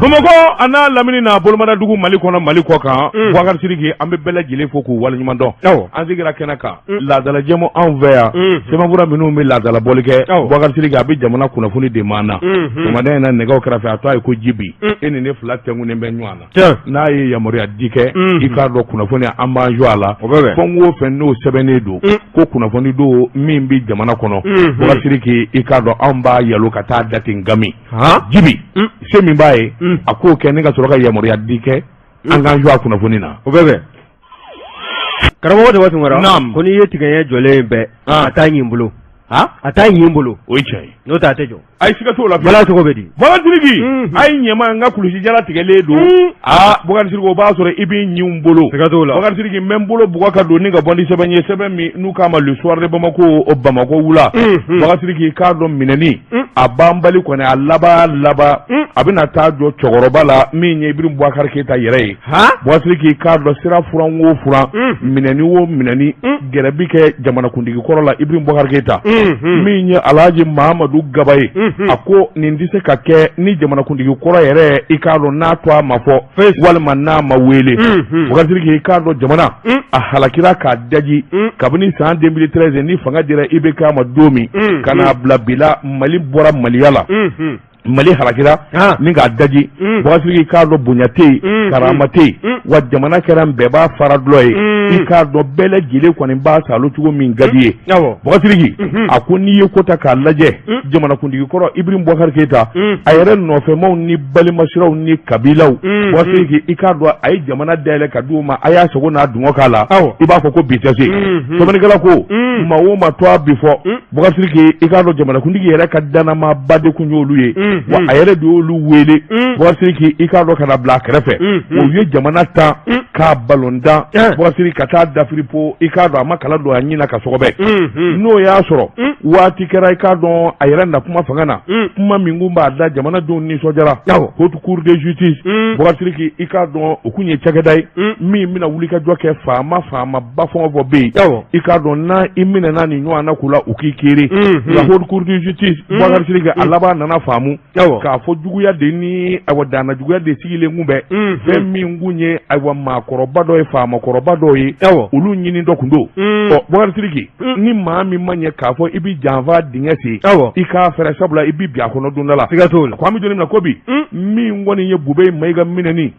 Bamakɔ a n'a lamini n'a bolomadadugu, Mali kɔnɔ, Mali kɔ kan, Bubakari Sidiki, an bɛ bɛɛ lajɛlen fo k'u waleɲuman dɔn. An sigira kɛnɛ kan, laadala jɛmu anw fɛ yan, sɛbɛnfura minnu bɛ laadala bɔli kɛ, Bubakari Sidiki, a bɛ jamana kunnafoni de maa na. Sɔgɔmada in na, nɛgɛw kɛrɛfɛ, a tɔ a ye ko Jibi, e ni ne fila tɛnkunnen bɛ ɲɔgɔn na. N'a ye yamaruya di kɛ, i k'a dɔn kunnafoni an b'an jɔ a la. Fɛn o fɛn n'o sɛbɛnnen don ko kunnafoni don min bɛ jamana kɔnɔ, Bubakari Sidiki, i k'a dɔn anw b'a yalo ka taa da ten gami. Jibi, se min b'a ye, a k'o kɛ ne ka sɔrɔ ka yamaruya di kɛ, an k'an jɔ a kunnafoni na. O bɛ bɛn. Karamɔgɔ Daba Tunkara, ko n'i ye tigɛ ɲɛ jɔlen bɛɛ, a t'a ɲin bolo, a t'a ɲin bolo. O ye tiɲɛ ye. N'o tɛ, a tɛ jɔ. Ayi, siga t'o la. Bala, cogo bɛ di? Bubakari Sidiki, a ye ɲɛma n ka kulusi jala tigɛlen don. Aa, Bubakari Sidiki, o b'a sɔrɔ i b'i ɲinw bolo. Siga t'o la. Bubakari Sidiki, n bɛ n bolo bugɔ ka don ni ka bɔ ni sɛbɛn ye, sɛbɛn min n'u k'a ma Le Soir de Bamako, o Bamakɔ wula. Bubakari Sidiki, k'a dɔn minɛni a banbali kɔni, a laban laban, a bɛna taa jɔ cɛkɔrɔba la min ye Ibrahim Boubacar Keita yɛrɛ ye. Bubakari Sidiki, k'a dɔn sira furan o furan, minɛni o minɛni, gɛrɛ bi kɛ jamanakuntigi kɔrɔ la Ibrahim Boubacar Keita. Min ye Alhaji Mahamadu Gaba ye, a ko nin tɛ se ka kɛ ni jamanakuntigi kɔrɔ yɛrɛ, i k'a dɔn n'a to a ma fɔ walima n'a ma wele. Bubakari Sidiki, i k'a dɔn jamana a halakira k'a daji kabini san 2013 ni fanga dira IBK ma don min ka n'a bila bi la, Mali bɔra maliya la, Mali halakira ni k'a daji. Bubakari Sidiki, k'a dɔn bonya tɛ yen, karama tɛ yen, wa jamana kɛra bɛɛ b'a fara dulɔ ye. I k'a dɔn bɛɛ lajɛlen kɔni b'a salo cogo min ka di ye. Bubakari Sidiki, a ko n'i ye ko ta k'a lajɛ, jamanakuntigi kɔrɔ Ibrahim Boubacar Keita, a yɛrɛ nɔfɛmaw ni balimasiraw ni kabilaw, Bubakari Sidiki, i k'a dɔn a ye jamana dayɛlɛ ka di u ma, a y'a sogo n'a dungɔ k'a la, i b'a fɔ ko bi tɛ se. Sɛbɛnnikɛla ko maa o maa to a bi fɔ, Bubakari Sidiki, i k'a dɔn jamanakuntigi yɛrɛ ka dannamaaba de kun y'olu ye, wa a yɛrɛ de y'olu wele, Bubakari Sidiki, i k'a dɔn ka na bila a kɛrɛfɛ. O ye jamana tan k'a balontan, Bubakari Sidiki, ka taa dafiri po, i k'a dɔn a ma kala don a ɲin na ka sɔgɔbɛ. N'o y'a sɔrɔ waati kɛra, i k'a dɔn a yɛrɛ na kuma fanga na, kuma min kun b'a da jamanadenw nisɔndiyara. Haute Cour de justice, Bubakari Sidiki, i k'a dɔn o kun ye cakɛda ye min bɛna wulikajɔ kɛ faama faamaba fɛn o fɛn bɛ yen, i k'a dɔn n'a i minɛna nin ɲɔgɔn na k'u la, u k'i kiri. Nka Haute Cour de justice, Bubakari Sidiki, a laban nana faamu k'a fɔ juguya de ni ayiwa danna juguya de sigilen kun bɛ fɛn min kun ye, ayiwa, maakɔrɔba dɔ ye, faamakɔrɔba dɔw ye, olu ɲini dɔ kun don. Ɔ, Bubakari Sidiki, ni maa min ma ɲɛ k'a fɔ i bɛ janfa dingɛ sen, i k'a fɛrɛ, sabula i bɛ bin a kɔnɔ don dɔ la. Siga t'o la. Ko an bɛ don min na ko bi, min kɔni ye Bubɛyi Mayiga minɛni,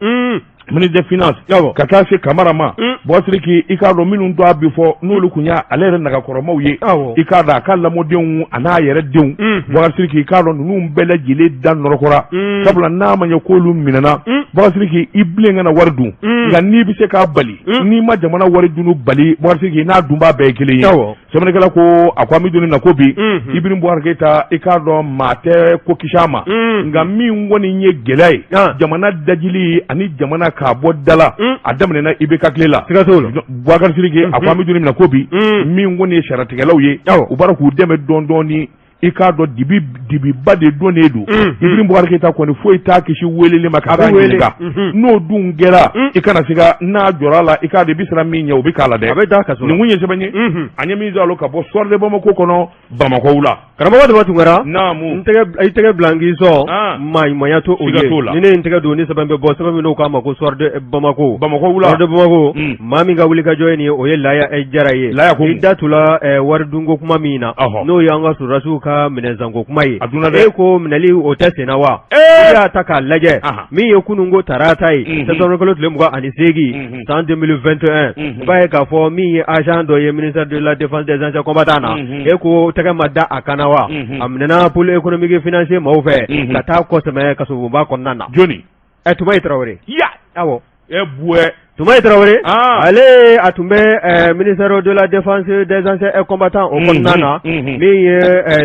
ministre des Finances, ka taa se Kamara ma, Bubakari Sidiki, i k'a dɔn minnu to a bi fɔ, n'olu kun y'a ale yɛrɛ nagakɔrɔmaw ye, i k'a dɔn a ka lamɔdenw a n'a yɛrɛ denw, Bubakari Sidiki, i k'a dɔn ninnu bɛɛ lajɛlen da nɔrɔkɔra, sabula n'a ma ɲɛ k'olu minɛna, Bubakari Sidiki, i bilen kana wari dun. Nka n'i bɛ se k'a bali, n'i ma jamana wari dunni bali, Bubakari Sidiki, n'a dunbaa bɛɛ ye kelen ye. Sɛbɛnnikɛla ko a ko an bɛ don min na ko bi, Ibrahim Boubacar Keita, i k'a dɔn maa tɛ ko kisi a ma. Nka min kɔni ye gɛlɛya ye, jamana dajili ani jamana k'a bɔ da la, a daminɛna IBK tile la. Siga t'o la. Boubacar Sidiki, a ko an bɛ don min na ko bi, min kɔni ye sariyatigɛlaw ye, u b'a k'u dɛmɛ dɔɔni dɔɔni, i k'a dɔn dibi dibiba de donnen don. Ibrahim Boubacar Keita kɔni foyi t'a kisi weleli ma ka taa ɲininka. N'o dun kɛra, i kana siga, n'a jɔra la, i k'a dɔn i bɛ siran min ɲɛ, o bɛ k'a la dɛ. A bɛ da kaso la. Nin kun ye sɛbɛn ye an ye min sɔrɔ ka bɔ Soir de Bamako kɔnɔ, Bamakɔ la. Karamɔgɔ Daba Tunkara. Naamu. N tɛgɛ, i tɛgɛ bila n k'i sɔn, maa ɲumanya to o ye. Ni ne ye n tɛgɛ don ni sɛbɛn bɛ bɔ, sɛbɛn min n'o k'a ma ko Soir de Bamako. Bamakɔ wula. Soir de Bamako. Maa min ka wulikajɔ ye nin ye, o ye Laya Jara ye. Laya ko i da tula wari dunko kuma min na, n'o y'an ka sɔrɔdasiw ka minɛnsanko kuma ye. A dunna dɛ. E ko minɛli o tɛ senna wa? I y'a ta k'a lajɛ, min ye kununko tarata ye, septembre kalo tile 28 san 2021, i b'a ye k'a fɔ min ye agent dɔ ye ministère de la Défense des anciens combattants na, e ko tɛgɛ ma da a kan na wa? A minɛna pôle économique financier maaw fɛ ka taa kɔsɛmɛ kasobonba kɔnɔna na. Jɔni? Ɛ, Tumayi Tarawele. Ya. Awɔ. E buwɛ. Tumayi Tarawele, ale a tun bɛ ministère de la Défense des anciens combattants o kɔnɔna na, min ye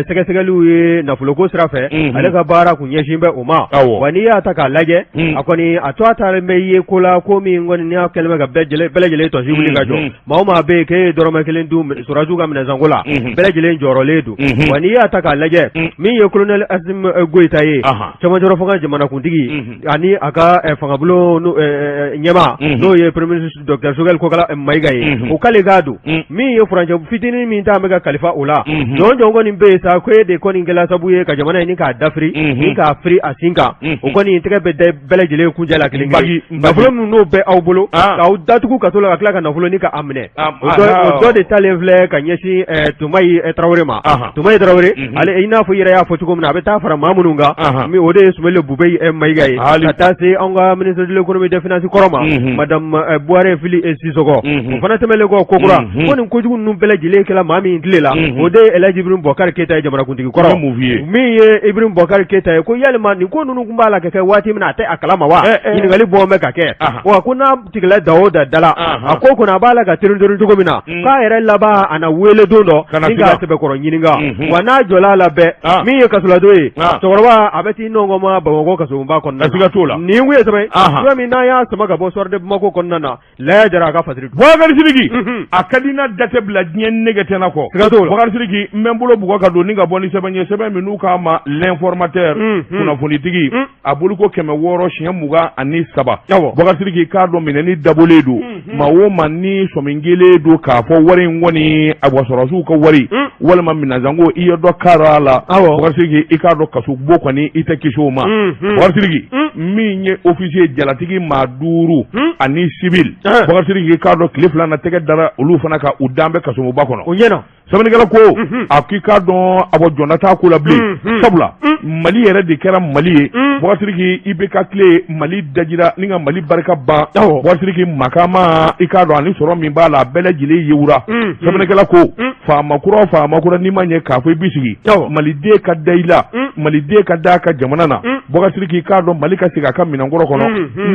sɛgɛsɛgɛliw ye nafoloko sira fɛ, ale ka baara kun ɲɛsin bɛ o ma. Wa n'i y'a ta k'a lajɛ, a kɔni a to a taalen bɛ ye ko la, ko min kɔni n'a kɛlen bɛ ka bɛɛ lajɛlen tɔsi wuli ka jɔ. Maa o maa bɛ yen k'e ye dɔrɔmɛ kelen dun sɔrɔdasiw ka minɛnsanko la, bɛɛ lajɛlen jɔrɔlen don. Wa n'i y'a ta k'a lajɛ, min ye colonel Assimi Goïta ye, cɛmancɛrɔ fanga jamanakuntigi, ani a ka fangabulon ɲɛmaa, n'o ye ye premier ministre docteur Choguel Kokala Mayiga ye, o k'ale k'a don min ye furancɛ fitinin min ta bɛ ka kalifa o la, jɔn jɔn kɔni bɛ yen sa, ko e de kɔni kɛla sabu ye ka jamana in ni k'a dafiri ni k'a firi a sin kan, o kɔni tɛgɛ bɛ da bɛɛ lajɛlen kunjɛ la kelen kelen. Nafolo min n'o bɛ aw bolo k'aw datugu kaso la ka tila ka nafolo ni k'a minɛ, o dɔ de talen filɛ ka ɲɛsin Tumayi Tarawele ma. Tumayi Tarawele, ale, i n'a fɔ i yɛrɛ y'a fɔ cogo min na, a bɛ taa fara maa minnu kan, o de ye Sumele Bubɛyi Mayiga ye, ka taa se an ka ministre de l'économie des finances kɔrɔ ma, madame Buware Fili Sisɔkɔ. O fana tɛmɛnen kɔ kokura, ko nin kojugu ninnu bɛɛ lajɛlen kɛla maa min tile la, o de ye Elhaji Ibrahim Bubakari Keyita ye, jamanakuntigi kɔrɔ. Min ye Ibrahim Bubakari Keyita ye, ko yalima nin ko ninnu tun b'a la ka kɛ waati min na, a tɛ a kalama wa? Ɲininkali bɔ bɛ ka kɛ wa, ko n'a tigila da o da da la, a ko kɔni a b'a la ka terin cogo min na, k'a yɛrɛ laban a na wele don dɔ ni k'a sɛbɛkɔrɔ ɲininka. Wa n'a jɔla a la bɛɛ, min ye kasoladon ye, cɛkɔrɔba a bɛ t'i nɔngɔnma Bamakɔ kasobonba kɔnɔna na. Siga t'o la. Nin kun ye sɛbɛn ye min n'an y'a sama ka bɔ Soir de Bamako kɔnɔna na. Laya Jara a ka fasiri. Bubakari Sidiki, a ka di n na da tɛ bila diɲɛ nege tɛ n na kɔ. Siga t'o la. Bubakari Sidiki, n bɛ n bolo bugɔ ka don ni ka bɔ ni sɛbɛn ye, sɛbɛn min n'u k'a ma L'Informateur, kunnafonitigi, a boliko 623. Bubakari Sidiki, k'a dɔn minɛni dabɔlen don maa o maa ni sɔmi kɛlen don k'a fɔ wari in kɔni, awa sɔrɔdasiw ka wari walima minɛnsanko, i ye dɔ kara a la. Bubakari Sidiki, i k'a dɔn kasobon kɔni, i tɛ kisi o ma. Bubakari Sidiki, min ye officier jalatigi maa duuru ani civil, Bubakari Sidiki, k'a dɔn tile fila na tɛgɛ dara olu fana kan, u dan bɛ kasobonba kɔnɔ. O ɲɛna. Sɛbɛnnikɛla ko a k'i k'a dɔn a bɔ jɔnda t'a ko la bilen, sabula Mali yɛrɛ de kɛra Mali ye. Bubakari Sidiki, IBK tile Mali dajira ni ka Mali barika ban. Bubakari Sidiki, makama, i k'a dɔn ani sɔrɔ min b'a la, a bɛɛ lajɛlen yewura. Sɛbɛnnikɛla ko faama kura o faama kura, n'i ma ɲɛ k'a fɔ i b'i sigi, maliden ka da i la, maliden ka da a ka jamana na. Bubakari Sidiki, i k'a dɔn Mali ka segin a ka minɛnkɔrɔ kɔnɔ,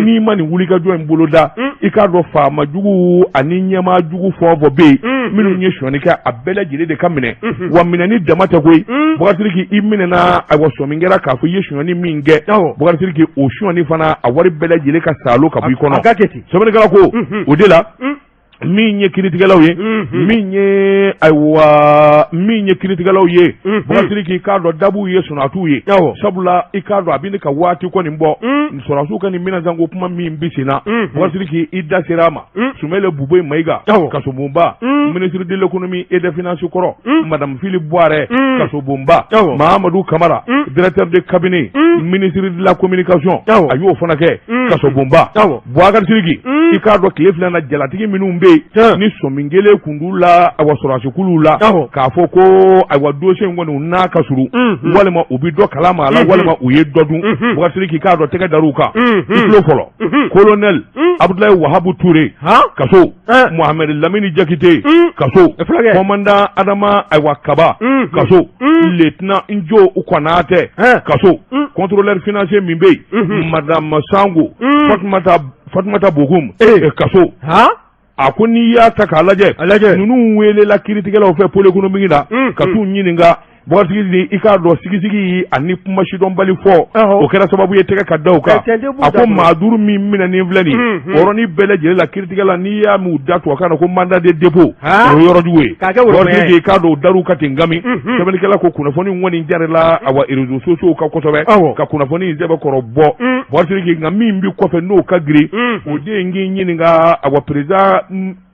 n'i ma nin wulikajɔ in boloda, i k'a dɔn faama jugu ani ɲɛmaa jugu fɛn o fɛn bɛ yen minnu ye sonyani kɛ, a bɛɛ lajɛlen de ka minɛ. Wa minɛni dama tɛ koyi, Bubakari Sidiki, i minɛna, ayiwa sɔmi kɛra k'a fɔ i ye sonyani min kɛ, Bubakari Sidiki, o sonyani fana a wari bɛɛ lajɛlen ka saalo ka bɔ i kɔnɔ. Sɛbɛnnikɛla ko o de la, min ye kiiritigɛlaw ye, min ye ayiwa min ye kiiritigɛlaw ye, Bubakari Sidiki, k'a dɔn dabuw ye sɔrɔdasiw ye, sabula i k'a dɔn a bɛ ka waati kɔni bɔ, sɔrɔdasiw ka nin minɛnsanko kuma min bɛ sen na, Bubakari Sidiki, i da sera a ma. Sumele Bubɛyi Mayiga, kasobonba, ministre de l'économie et des finances kɔrɔ, madame Fili Buwarɛ, kasobonba, Mahamadu Kamara, directeur de cabinet ministre de la communication, a y'o fana kɛ kasobonba. Bubakari Sidiki, i k'a dɔn tile fila na jalatigi minnu bɛ yen ni sɔmi kɛlen kun d'u la, awa sɔrɔdasikuluw la, k'a fɔ ko ayiwa dossier in kɔni u n'a ka surun, walima u bɛ dɔ kalama a la, walima u ye dɔ dun, Bubakari Sidiki, k'a dɔn tɛgɛ dar'u kan. I tulo fɔlɔ, colonel Abudulayi Wahabu Ture, kaso, Mohamed Lamini Jakite, kaso, commandant Adama ayiwa Kaba, kaso, lieutenant Njo Konatɛ, kaso, contrôleur financier min bɛ yen, madame Sango Fatumata Bokum, kaso. A ko n'i y'a ta k'a lajɛ, ninnu welela kiiritigɛlaw fɛ pôle économique la ka t'u ɲininka. Bubakari Sidiki, i k'a dɔn sigisigi ani kuma sidɔnbali fɔ, o kɛra sababu ye tɛgɛ ka da u kan. A ko maa duuru min minɛnen filɛ nin, yɔrɔnin bɛɛ lajɛlen la kiiritigɛla, n'i y'a mɛn u da tubabukan na ko mandat de dépôt, o ye yɔrɔ jugu ye. Bubakari Sidiki, i k'a dɔn u dar'u kan ten gami. Sɛbɛnnikɛla ko kunnafoni kɔni jarila awa réseaux sociaux kan kosɛbɛ, ka kunnafoni in sɛbɛkɔrɔ bɔ. Bubakari Sidiki, nka min bɛ kɔfɛ n'o ka girin, o de ye n k'i ɲininka, awa président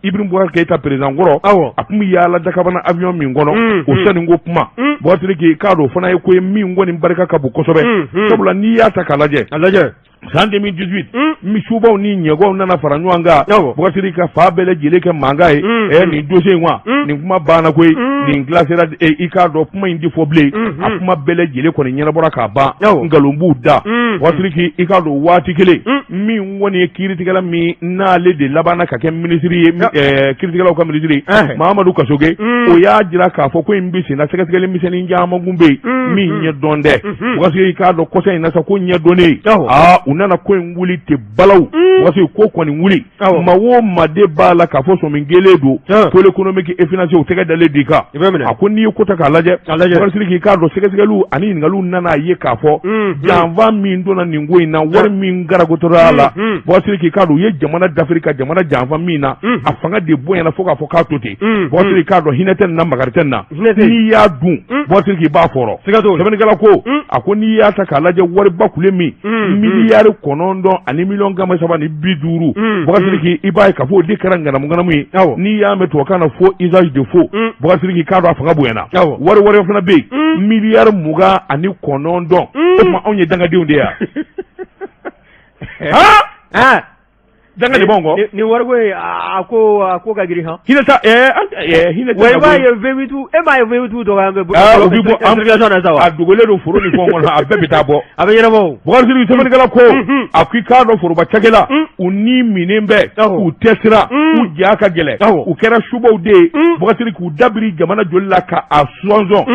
Ibrahim Boubacar Keïta, président kɔrɔ, a tun bɛ yaala dakabana avion min kɔnɔ, o sanni ko kuma, Boubacar Sidiki, k'a dɔn o fana ye ko ye min kɔni barika ka bon kosɛbɛ, sabula n'i y'a ta k'a lajɛ, a lajɛ san 2018, misubaw ni ɲɛgɔw nana fara ɲɔgɔn kan, Boubacar Sidiki, ka fan bɛɛ lajɛlen kɛ mankan ye. Nin dossier in wa, nin kuma banna koyi, nin classera, i k'a dɔn kuma in tɛ fɔ bilen, a kuma bɛɛ lajɛlen kɔni ɲɛnabɔra k'a ban, nkalon b'u da. Boubacar Sidiki, i k'a dɔn waati kelen min kɔni ye kiiritigɛla min n'ale de labanna ka kɛ minisiri ye, kiiritigɛlaw ka minisiri Mahamadu Kasoge, o y'a jira k'a fɔ ko in bɛ sen na, sɛgɛsɛgɛli misɛnnin caman kun bɛ yen min ɲɛdɔn tɛ. Boubacar Sidiki, i k'a dɔn kɔsa in na sa, ko ɲɛdɔnnen, aa u nana ko in wuli ten balawu. Boubacar Sidiki, ko kɔni wuli, maa o maa de b'a la k'a fɔ sɔmi kɛlen don pôle économique et financier, u tɛgɛ dalen d'i kan. I bɛ minɛ. A ko n'i ye ko ta k'a lajɛ, A lajɛ. Bubakari Sidiki, k'a dɔn sɛgɛsɛgɛliw ani ɲininkaliw nana a ye k'a fɔ janfa min donna nin ko in na, wari min garagotora a la, Bubakari Sidiki, k'a dɔn u ye jamana dafiri ka jamana janfa min na, a fanga de bonyana fo k'a fɔ k'a to ten. Bubakari Sidiki, k'a dɔn hinɛ tɛ nin na, makari tɛ nin na. Hinɛ tɛ yen. N'i y'a dun, Bubakari Sidiki, i b'a fɔrɔ. Siga t'o la. Sɛbɛnnikɛla ko, a ko n'i y'a ta k'a lajɛ, wariba kule min, 9 350 miliyɔn, Bubakari Sidiki, i b'a ye k'a fɔ o de kɛra ŋanamuŋanamu ye. N'i y'a mɛn tubabukan na faux usage de faux, Bubakari Sidiki, k'a dɔn a fanga bonyana. Wari wɛrɛ fana bɛ yen, 29 miliyari. O tuma anw ye dangadenw de ye wa? Danga de b'anw kɔ. Nin wariko in, a ko ka girin han. Hinɛ ta ɛɛ hinɛ tɛ. Wa i b'a ye V8, e m'a ye V8 dɔgɔya bɛ o bɛ bɔ circulation na sa wa. A dogolen don foro ni fɛnw kɔnɔ, a bɛɛ bɛ taa bɔ. A bɛ ɲɛnabɔ o. Bubakari Sidiki, sɛbɛnnikɛla ko, a ko i k'a dɔn foroba cakɛla u ni minen bɛ, u tɛ siran, u ja ka gɛlɛn, u kɛra subaw de ye. Bubakari Sidiki, k'u dabiri jamana joli la ka a sɔnsɔn,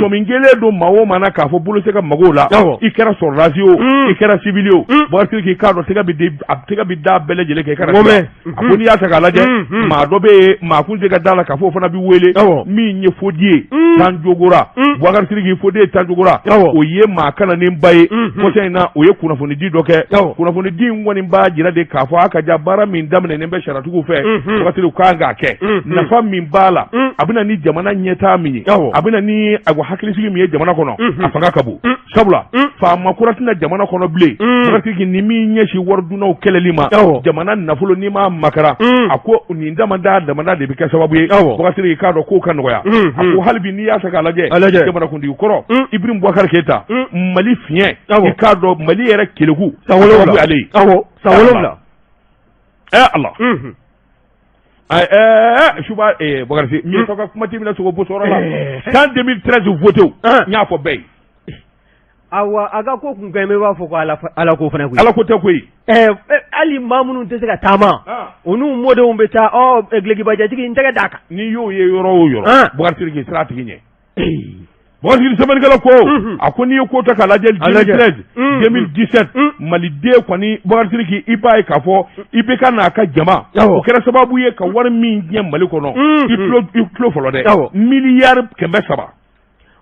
sɔmin kelen don maa o maa na k'a fɔ bolo se ka mago la, i kɛra sɔrɔdasi o, i kɛra sibili o, Bubakari Sidiki, k'a dɔn tɛgɛ bɛ di, a tɛgɛ bɛ da bɛɛ lajɛlen kɛ i kana Ŋɔmɛ. A ko n'i y'a ta k'a lajɛ, maa dɔ bɛ yen, maa kun tɛ ka da la k'a fɔ o fana bɛ wele min ye Fodiye Tanjogora. Bubakari Sidiki, Fodiye Tanjogora, o ye maa kalannenba ye. Kɔsa in na, o ye kunnafonidi dɔ kɛ. Kunnafonidi in kɔni b'a jira de k'a fɔ a ka ja baara min daminɛnen bɛ sariyatigiw fɛ, Bubakari Sidiki, u kan k'a kɛ, nafa min b'a la, a bɛ na ni jamana ɲɛtaa min ye, a bɛ na ni ayiwa hakilisigi min ye jamana kɔnɔ, a fanga ka bon, sabula faama kura tɛna jamana kɔnɔ bilen. Bubakari Sidiki, ni min ɲɛsin waridunnaw kɛlɛli ma, jamana nafolo n'i m'a makara, a ko nin damada damada de bɛ kɛ sababu ye, Bubakari Sidiki, k'a dɔn k'o ka nɔgɔya. A ko hali bi n'i y'a ta k'a lajɛ, jamanakuntigi kɔrɔ Ibrahim Boubacar Keita, Mali fiɲɛ, i k'a dɔn Mali yɛrɛ keleku San 7. Ale ye. Awɔ, san 7. Ɛ Ala, suba Bubakari, min ye ka kuma t'i bɛna sogo bosɔrɔ la, san 2013 voté, n y'a fɔ bɛɛ ye. Awa, a ka ko kun ka ɲi, i b'a fɔ ko Ala ko fana koyi. Ala ko tɛ koyi. Hali maa minnu tɛ se ka taama, u n'u mɔdenw bɛ taa ɔ dulɔkibajatigi n tɛgɛ d'a kan. N'i y'o ye yɔrɔ o yɔrɔ, Bubakari Sidiki, sira tigi ɲɛ. Bubakari Sidiki, sɛbɛnnikɛla ko, a ko n'i ye ko ta k'a lajɛ, 2013 2017, maliden kɔni, Bubakari Sidiki, i b'a ye k'a fɔ IBK n'a ka jama, o kɛra sababu ye ka wari min tiɲɛ Mali kɔnɔ, i tulo fɔlɔ dɛ, 300 miliyari,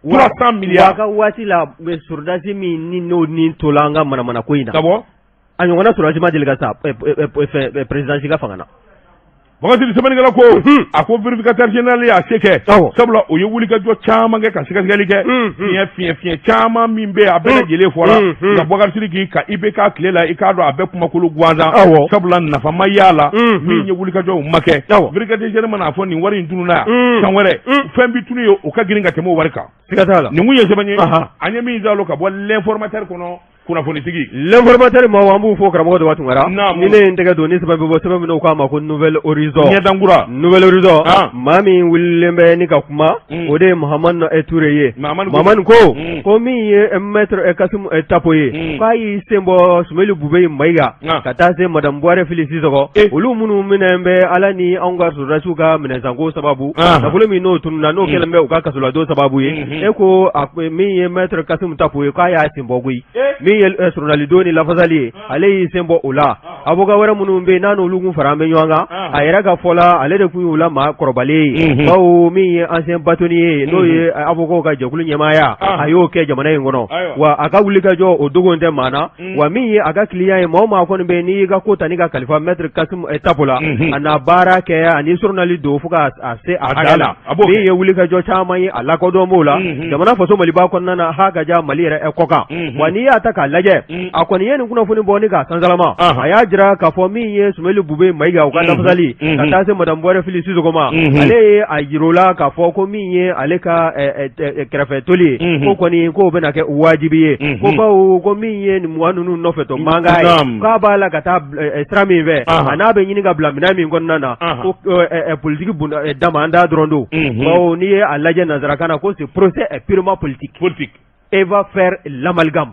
300 milliards. Wa ka waati la, sɔrɔdasi min ni n'o ni tola an ka manamana ko in na. Awɔ. A ɲɔgɔnna sɔrɔdasi ma deli ka sa fɛn président si ka fanga na. Bubakari Sidiki, sɛbɛnnikɛla ko, a ko vérificateur général y'a se kɛ, sabula o ye wulikajɔ caman kɛ ka sɛgɛsɛgɛli kɛ, fiɲɛ fiɲɛ fiɲɛ caman min bɛ yen, a bɛɛ lajɛlen fɔra. Nka Bubakari Sidiki, ka IBK tile la, i k'a dɔn a bɛɛ kumakolo gansan, sabula nafa ma y'a la, min ye wulikajɔw ma kɛ. Vérificateur général mana fɔ nin wari in tununna yan, san wɛrɛ fɛn bi tunu ye, o ka girin ka tɛmɛ o wari kan. Siga t'a la. Nin kun ye sɛbɛn ye an ye min zalo ka bɔ L'Informateur kɔnɔ, kunnafonitigi. L'Informateur maaw, an b'u fo. Karamɔgɔ Daba Tunkara, ni ne ye n tɛgɛ don ni sɛbɛn bɛ bɔ, sɛbɛn min n'u k'a ma ko Nouvel Horizon. Ɲɛdankura. Nouvel Horizon, maa min wulilen bɛ ni ka kuma, o de ye Mahamani Ture ye. Mahamani ko ko min ye maître Kassim Tapo ye, k'a y'i sen bɔ Soumeylou Boubèye Maïga ka taa se madame Buwarɛ Fili Sisɔkɔ, olu minnu minɛn bɛ Ala ni anw ka sɔrɔdasiw ka minɛnsanko sababu, nafolo min n'o tununna, n'o kɛlen bɛ u ka kasoladon sababu ye. E ko a min ye maître Kassim Tapo ye, k'a y'a sen bɔ koyi. Min ye sɔrɔnalidon ni lafasali ye, ale y'i sen bɔ o la. Avocat wɛrɛ minnu bɛ yen, n'a n'olu kun fara an bɛ ɲɔgɔn kan, a yɛrɛ ka fɔ la, ale de kun y'u la maa kɔrɔbalen ye, bawo min ye ancien bâtonnier ye, n'o ye avocat ka jɛkulu ɲɛmaaya, a y'o kɛ jamana in kɔnɔ. Wa a ka wulikajɔ o dogo tɛ maa na. Wa min ye a ka client ye, maa o maa kɔni bɛ yen n'i y'i ka ko ta n'i ka kalifa maître Kassim Tapo la, a na baara kɛ ani sɔrɔnali don fo ka a se a hakɛ la. Min ye wulikajɔ caman ye, a lakodɔn b'o la jamana faso Maliba kɔnɔna na, ha ka ja Mali yɛrɛ kɔ kan. Wa n'i y'a ta k'a lajɛ, a kɔni ye nin kunnafoni bɔ ni k'a sansalama, a y'a jira k'a fɔ min ye Soumeylou Boubèye Maïga, u ka lafasali, ka taa se madame Buwarɛ Fili Sisɔkɔ ma, ale ye a jira o la k'a fɔ ko min ye ale ka kɛrɛfɛ toli ye, ko kɔni k'o bɛna kɛ wajibi ye, ko bawo ko min ye nin mɔgɔ ninnu nɔfɛ tɔ mankan ye, k'a b'a la ka taa sira min fɛ, a n'a bɛ ɲini ka bila minɛn min kɔnɔna na, ko politiki damanda dɔrɔn don, bawo n'i ye a lajɛ nansarakan na, ko ce procès est purement politique. Politique. Et va faire l'amalgame.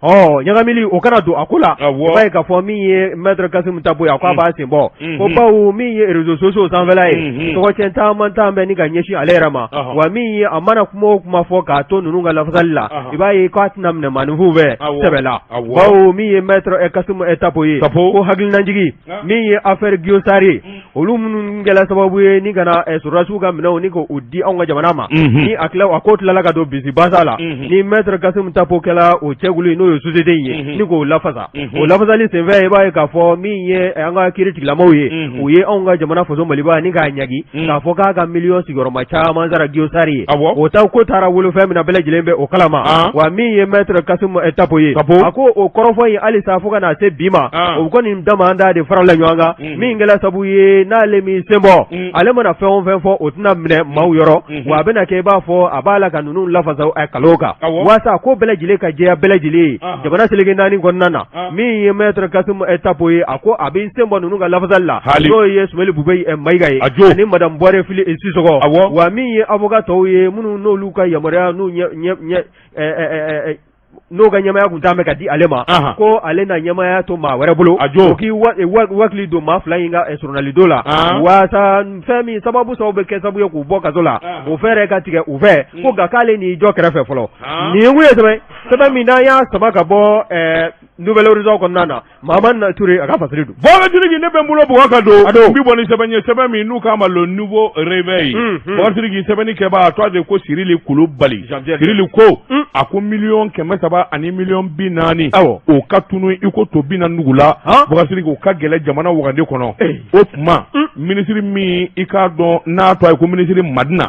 Ɔ ɲagamili o kana don a ko la. I b'a ye k'a fɔ min ye maître Kassim Tapo ye, a ko a b'a sen bɔ ko bawo min ye réseaux sociaux sanfɛla ye, tɔgɔcɛn caman tan bɛ ni ka ɲɛsin ale yɛrɛ ma. Wa min ye a mana kuma o kuma fɔ k'a to ninnu ka lafasali la, i b'a ye k'a tɛna minɛ maaninfinw fɛ sɛbɛ la, bawo min ye maître Kassim Tapo ye, ko hakilinajigi min ye affaire Guio-Sarr ye, olu minnu kɛla sababu ye ni ka na sɔrɔdasiw ka minɛnw ni k'o di anw ka jamana ma, ni a tila a ko tilala ka don bisibasa la, ni maître Kassim Tapo kɛla o cɛkulu ye, n'o ye société in ye, ni k'o lafasa. O lafasali senfɛ, i b'a ye k'a fɔ min ye an ka kiiri tigilamaw ye, u ye anw ka jamana faso Maliba ni k'a ɲangi k'a fɔ k'a ka miliyɔn sigiyɔrɔma caman sara Guio-Sarr ye. O ta ko taara wolo fɛn min na, bɛɛ lajɛlen bɛ o kalama. Wa min ye maître Kassim Tapo ye, a ko o kɔrɔfɔ in halisa fo ka na se bi ma, o kɔni dama da de farala ɲɔgɔn kan. Min kɛla sabu ye n'ale m'i sen bɔ, ale mana fɛn o fɛn fɔ, o tɛna minɛ maaw yɔrɔ. Wa a bɛna kɛ i b'a fɔ a b'a la ka ninnu lafasa kalo kan, waasa ko bɛɛ lajɛlen ka jɛya bɛɛ lajɛlen ye jamana seleke naani kɔnɔna na. Min ye maître Kassim Tapo ye, a ko a b'i sen bɔ ninnu ka lafasali la, n'o ye Soumaïla Boubèye Maïga ye ani madame Bouaré Fily Sissoko. Wa min ye avocat tɔw ye, minnu n'olu ka yamaruya n'u ɲɛ n'o ka ɲɛmaaya tun t'an bɛ ka di ale ma, ko ale na ɲɛmaaya to maa wɛrɛ bolo, o k'i wakili don maa fila in ka soronalidon la, waasa fɛn min sababu sababu bɛ kɛ sababu ye k'u bɔ kaso la, o fɛɛrɛ ka tigɛ u fɛ. Ko nka k'ale n'i jɔ kɛrɛfɛ fɔlɔ. Nin kun ye sɛbɛn min n'an y'a sama ka bɔ Nouvel Horizon kɔnɔna na. Mahamani Ture a ka fasiri don. Bɔkari Sidiki, ne bɛ n bolo bugɔ ka don. A don. N bɛ bɔ ni sɛbɛn ye, sɛbɛn min n'u k'a ma Le Nouveau Réveil. Bɔkari Sidiki, sɛbɛnni kɛbaa a tɔgɔ de ko Sirili Kulubali. Sirili ko a ko 340 000 000. Awɔ. O ka tunu i ko to bi na nugu la. Bɔkari Sidiki, o ka gɛlɛn jamana wagande kɔnɔ. O tuma minisiri min i k'a dɔn n'a tɔgɔ ye ko minisiri Madina.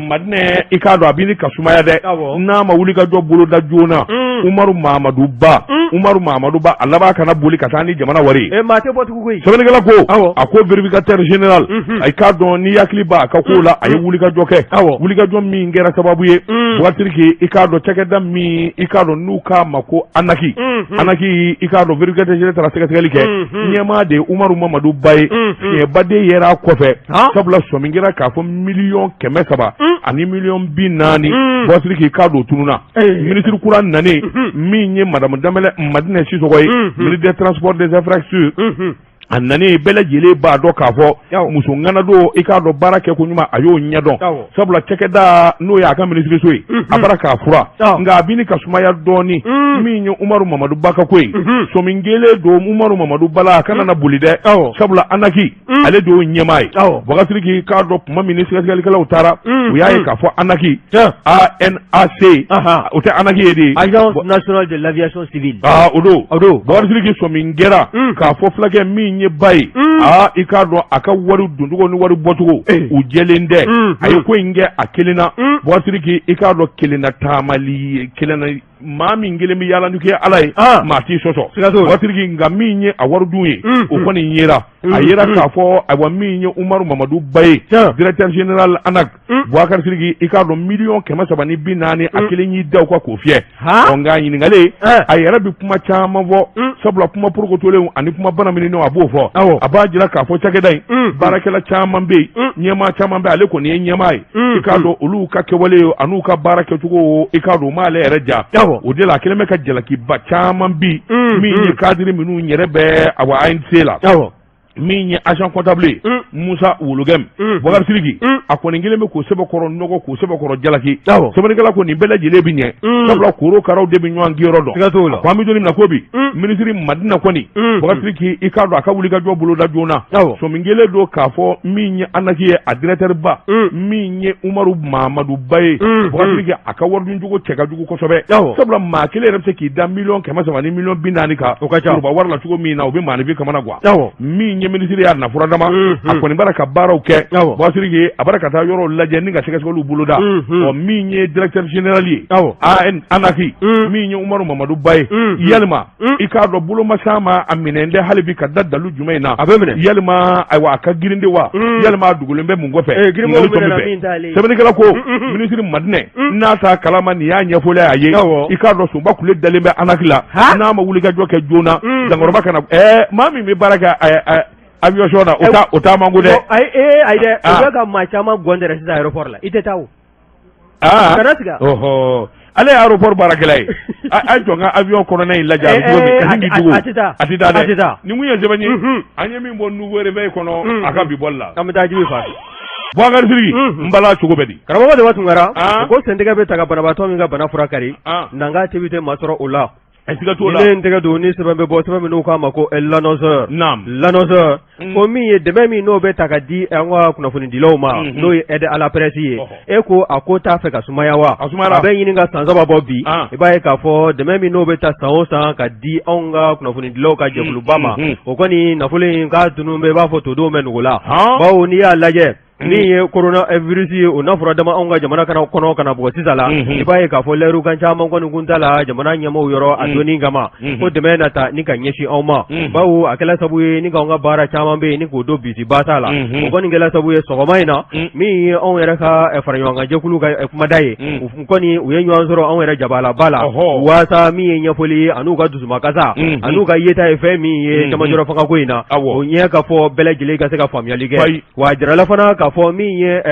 Madina, i k'a dɔn a bɛ ni ka sumaya dɛ. N'a ma wuli ka jɔ boloda joona. Umaru Mamadu Ba. Umaru Mamadu Ba, a laban kana boli ka taa ni jamana wari ye. Maa tɛ bɔ tugun koyi. Sɛbɛnnikɛla ko a ko vérificateur général, a k'a dɔn n'i hakili b'a a ka ko la, a ye wulikajɔ kɛ. Wulikajɔ min kɛra sababu ye, Bɔkari Sidiki, i k'a dɔn cakɛda min i k'a dɔn n'u k'a ma ko ANAQ. ANAQ, i k'a dɔn vérificateur général taara sɛgɛsɛgɛli kɛ. Ɲɛmaa de ye Umaru Mamadu Ba ye. Fiɲɛba de yera a kɔfɛ. Sabula sɔmi kɛra k'a fɔ 340 000 000, Bɔkari Sidiki, i k'a dɔn o tununna. Minisiri kura nanen min ye madame Danbɛlɛ Madinɛ Sisɔkɔ ye, ministre des transports, des infrastructures, a nanen bɛɛ lajɛlen b'a dɔn k'a fɔ muso ŋana don. I k'a dɔn baara kɛ ko ɲuman, a y'o ɲɛdɔn, sabula cakɛda n'o y'a ka minisiriso ye, a bɔra k'a fura, nka a bɛ ka sumaya dɔɔnin. Min ye Umaru Mamadu Ba ka ko ye, sɔmi kelen don Umaru Mamadu Ba la, a kana na boli dɛ, sabula ANAQ, ale de y'o ɲɛmaa ye. Bɔkari Sidiki, k'a dɔn tuma min ni sɛgɛsɛgɛlikɛlaw taara, u y'a ye k'a fɔ ANAQ, ANAC, o tɛ ANAQ ye de ye. Agence nationale de l'aviation civile. Aa, o don. O don. Bɔkari Sidiki, sɔmi kɛra k'a fɔ fulakɛ min ye ba ye, aa, i k'a dɔn a ka wari doncogo ni wari bɔcogo, u jɛlen tɛ. A ye ko in kɛ a kelen na. Bɔkari Sidiki, i k'a dɔn kelenna taamali kelenna, maa min kelen bɛ yaala ni kɛ Ala ye, maa t'i sɔsɔ. Bɔkari Sidiki, nka min ye a wari dun ye, o kɔni yera. A yera k'a fɔ ayiwa min ye Umaru Mamadu Ba ye, directeur général ANAQ, Boubacar Sidiki, i k'a dɔn 340 000, a kelen y'i da o kan k'o fiyɛ. Ɔ nka ɲininkalen, a yɛrɛ bɛ kuma caman fɔ, sabula kuma porokotolenw ani kuma banaminenw, a b'o fɔ. A b'a jira k'a fɔ cakɛda in baarakɛla caman bɛ yen, ɲɛmaa caman bɛ, ale kɔni ye ɲɛmaa ye. I k'a dɔn olu ka kɛwale an'u ka baara kɛcogo, i k'a dɔn o m'ale yɛrɛ ja. O de la a kɛlen bɛ ka jalakiba caman bi min ye cadre minnu yɛrɛ bɛ awa ANC la, min ye agent comptable ye, Musa Wologɛm. Boubacar Sidiki, a kɔni kelen bɛ k'o sɛbɛkɔrɔ nɔgɔ, k'o sɛbɛkɔrɔ jalaki. Sɛbɛnnikɛla ko nin bɛɛ lajɛlen bɛ ɲɛ, sabula korokaraw de bɛ ɲɔgɔn giyɔrɔ dɔn. Ko an bɛ don min na ko bi, minisiri Madina kɔni, Boubacar Sidiki, i k'a dɔn a ka wulikajɔ boloda joona. Sɔmi kelen don k'a fɔ min ye ANAQ ye, a directeur ba min ye Umaru Mamadu Ba ye, Boubacar Sidiki, a ka wariduncogo cɛ ka jugu kosɛbɛ, sabula maa kelen yɛrɛ bɛ se k'i da 340 000 000 kan o ka ca foroba wari la cogo min na, o bɛ maaninfin kamana gan. Min ye minisiri y'a nafura dama, a kɔni b'ara ka baaraw kɛ. Boubacar Sidiki, a b'ara ka taa yɔrɔw lajɛ ni ka sɛgɛsɛgɛliw boloda. Ɔ min ye directeur général ye ANAQ, min ye Umaru Mamadu Ba ye, yalima i k'a dɔn bolo ma s'a ma, a minɛn tɛ hali bi ka da dalu jumɛn in na? A bɛ minɛ. Yalima ayiwa a ka girin de wa? Yalima a dogolen bɛ mun kɔfɛ? Sɛbɛnnikɛla ko minisiri Madinɛ n'a t'a kalama, nin y'a ɲɛfɔlen a ye. I k'a dɔn sunba kule dalen bɛ ANAQ la, n'a ma wuli ka jɔ kɛ joona, dankɔrɔba kana maa min bɛ baara kɛ aviation na, o ta o taa man go dɛ. Ayi ayi dɛ, u bɛ ka maa caman gɔn dɛrɛ sisan aéroport la, i tɛ taa o. Aa kana siga. Ɔhɔ. Ale ye aéroport baarakɛla ye. A ye jɔ n ka avion kɔnɔna in lajɛ, a bɛ cogo min, ka sin k'i tugu. A tɛ taa. A tɛ taa dɛ. A tɛ taa. Nin kun ye sɛbɛn ye an ye min bɔ Nouveau Réveil kɔnɔ a ka bi bɔli la. An bɛ taa Jibi fan. Boubacar Sidiki, n bala, cogo bɛ di? Karamɔgɔ Daba Tunkara, ko sentɛgɛ bɛ ta ka banabaatɔ min ka bana furakari, nanga activité ma sɔrɔ o la. Siga t'o la. Ne n tɛgɛ don ni sɛbɛn bɛ bɔ, sɛbɛn min n'u k'a ma ko L'Annonceur. Naam. L'Annonceur ko min ye dɛmɛ min n'o bɛ ta ka di an ka kunnafonidilaw ma, n'o ye aide à la presse ye, e ko a ko t'a fɛ ka sumaya wa? A sumayara. A bɛ ɲini ka san 3 bɔ bi. I b'a ye k'a fɔ dɛmɛ min n'o bɛ ta san o san ka di anw ka kunnafonidilaw ka jɛkuluba ma, o kɔni nafolo in k'a tunun bɛ i b'a fɔ todenw bɛ nugu la, bawo n'i y'a lajɛ, min ye coronavirus ye, o n'a fɔra dama anw ka jamana kana kɔnɔ kana bɔ sisan la, i b'a ye k'a fɔ layiru kan caman kɔni kun ta la jamana ɲɛmaaw yɔrɔ a donni kama ko dɛmɛ na ta ni ka ɲɛsin anw ma, bawo a kɛla sabu ye ni k'anw ka baara caman bɛ yen ni k'o don bisi ba ta la. O kɔni kɛla sabu ye sɔgɔma in na, min ye anw yɛrɛ ka faraɲɔgɔnkanjɛkulu ka kumada ye, u kɔni u ye ɲɔgɔn sɔrɔ anw yɛrɛ jabalaba la, waasa min ye ɲɛfɔli ye an'u ka dusumakasa an'u ka yeta ye fɛn min ye camancɛrɔ fangako in na, o ɲɛ ka fɔ bɛɛ lajɛlen ka se ka faamuyali kɛ. Wa a jirala fana k'a fɔ min ye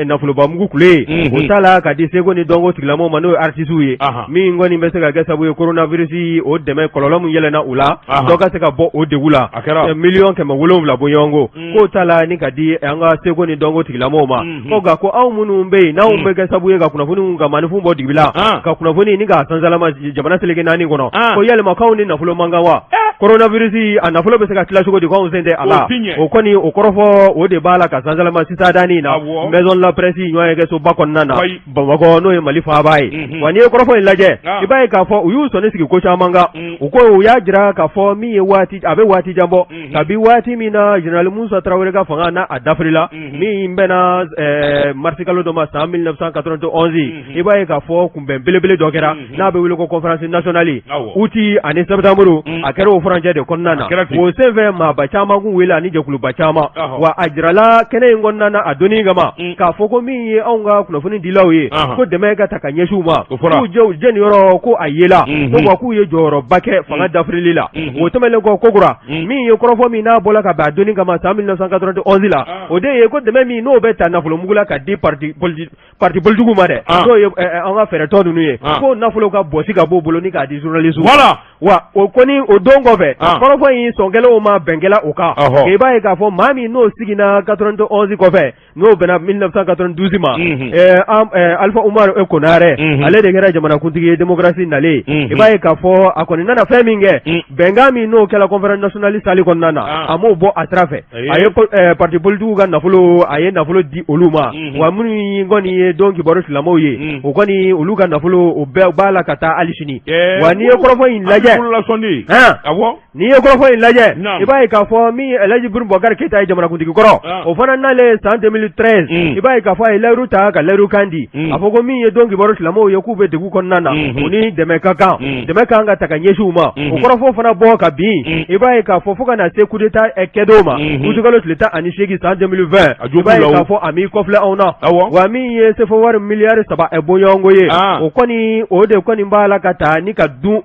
nafolobamugu kule ye, o ta la ka di seko ni dɔnko tigilamɔgɔw ma, n'o ye artisiw ye, min kɔni bɛ se ka kɛ sababu ye coronavirus o dɛmɛ kɔlɔlɔ min yɛlɛnna u la, dɔ ka se ka bɔ o degun la, 700,000 bɔɲɔgɔnko k'o ta la ni ka di an ka seko ni dɔnko tigilamɔgɔw ma. Ko nka ko anw minnu bɛ yen n'anw bɛ kɛ sababu ye ka kunnafoni ka maaninfin bɔ dibi la, ka kunnafoni ni k'a sansalama jamana seleke naani kɔnɔ, ko yalima k'anw ni nafolo man kan wa? Coronavirus a nafolo bɛ se ka tila cogo di k'anw sen tɛ a la? O kɔni o kɔrɔfɔ o de b'a la ka sansalama sisan danni na Maison de la presse ɲɔgɔnyekɛsoba kɔnɔna na Bamakɔ, n'o ye Mali faaba ye. Wa n'i ye kɔrɔfɔ in lajɛ, i b'a ye k'a fɔ u y'u sɔnni sigi ko caman kan. U ko u y'a jira k'a fɔ min ye waati a bɛ waati jan bɔ, kabi waati min na général Musa Tarawele ka fanga n'a a dafirila, min bɛnna marisi kalo dɔ ma san 1991, i b'a ye k'a fɔ kunbɛn belebele dɔ kɛra n'a bɛ wele ko conférence nationale, août ani septembre, a kɛra o furancɛ de kɔnɔna na. O senfɛ maaba caman kun wele ani jɛkuluba caman. Wa a jirala kɛnɛ in kɔnɔna na a donni kama k'a fɔ ko min ye anw ka kunnafoni dilaw ye, ko dɛmɛ ka ta ka ɲɛsin u ma, k'u jɛniyɔrɔ ko a yela, ko wa k'u ye jɔyɔrɔba kɛ fanga dafirili la. O tɛmɛnen kɔ kokura, min ye kɔrɔfɔ min n'a bɔla ka bɛn a donni kama san 1991 la, o de ye ko dɛmɛ min n'o bɛ ta nafolomugu la ka di parti parti politigiw ma dɛ, n'o ye an ka fɛɛrɛtɔn ninnu ye, ko nafolo ka bɔsi ka b'o bolo ni k'a di journaliste. Voilà. Wa o kɔni o don kɔfɛ, kɔrɔfɔ in sɔnkɛlaw ma bɛnkɛla o kan. I b'a ye k'a fɔ maa min n'o siginna 91 kɔfɛ, n'o bɛnna 1992 ma, Alpha Oumar Konaré, ale de kɛra jamanakuntigi ye démocratie nalen. I b'a ye k'a fɔ a kɔni nana fɛn min kɛ, bɛnkan min n'o kɛla conférence nationale salle kɔnɔna na, a m'o bɔ a sira fɛ. A ye parti politigiw ka nafolo, a ye nafolo di olu ma. Wa minnu kɔni ye don kibaru silamɛw ye, o kɔni olu ka nafolo o bɛɛ b'a la ka taa hali sini. Wa n'i ye kɔrɔfɔ in lajɛ, n'i ye kɔrɔfɔ in lajɛ, i b'a ye k'a fɔ min ye Elhaji Ibrahim Boubacar Keita ye, jamanakuntigi kɔrɔ, o fana nalen san 2013, i b'a ye k'a fɔ a ye layiru ta ka layiru kan di, a fɔ ko min ye don kibaru silamɛw ye, k'u bɛ degun kɔnɔna na, u ni dɛmɛ ka kan, dɛmɛ kan ka ta ka ɲɛsin u ma. O kɔrɔfɔ fana bɔ ka bin, i b'a ye k'a fɔ fo ka na se coup d'état kɛdon ma, utikalo tile 18 san 2020, i b'a ye k'a fɔ a m'i kɔfilɛ anw na. Wa min ye sefa wari miliyari 3 bɔɲɔgɔnko ye, o kɔni o de kɔni b'a la ka taa ni ka dun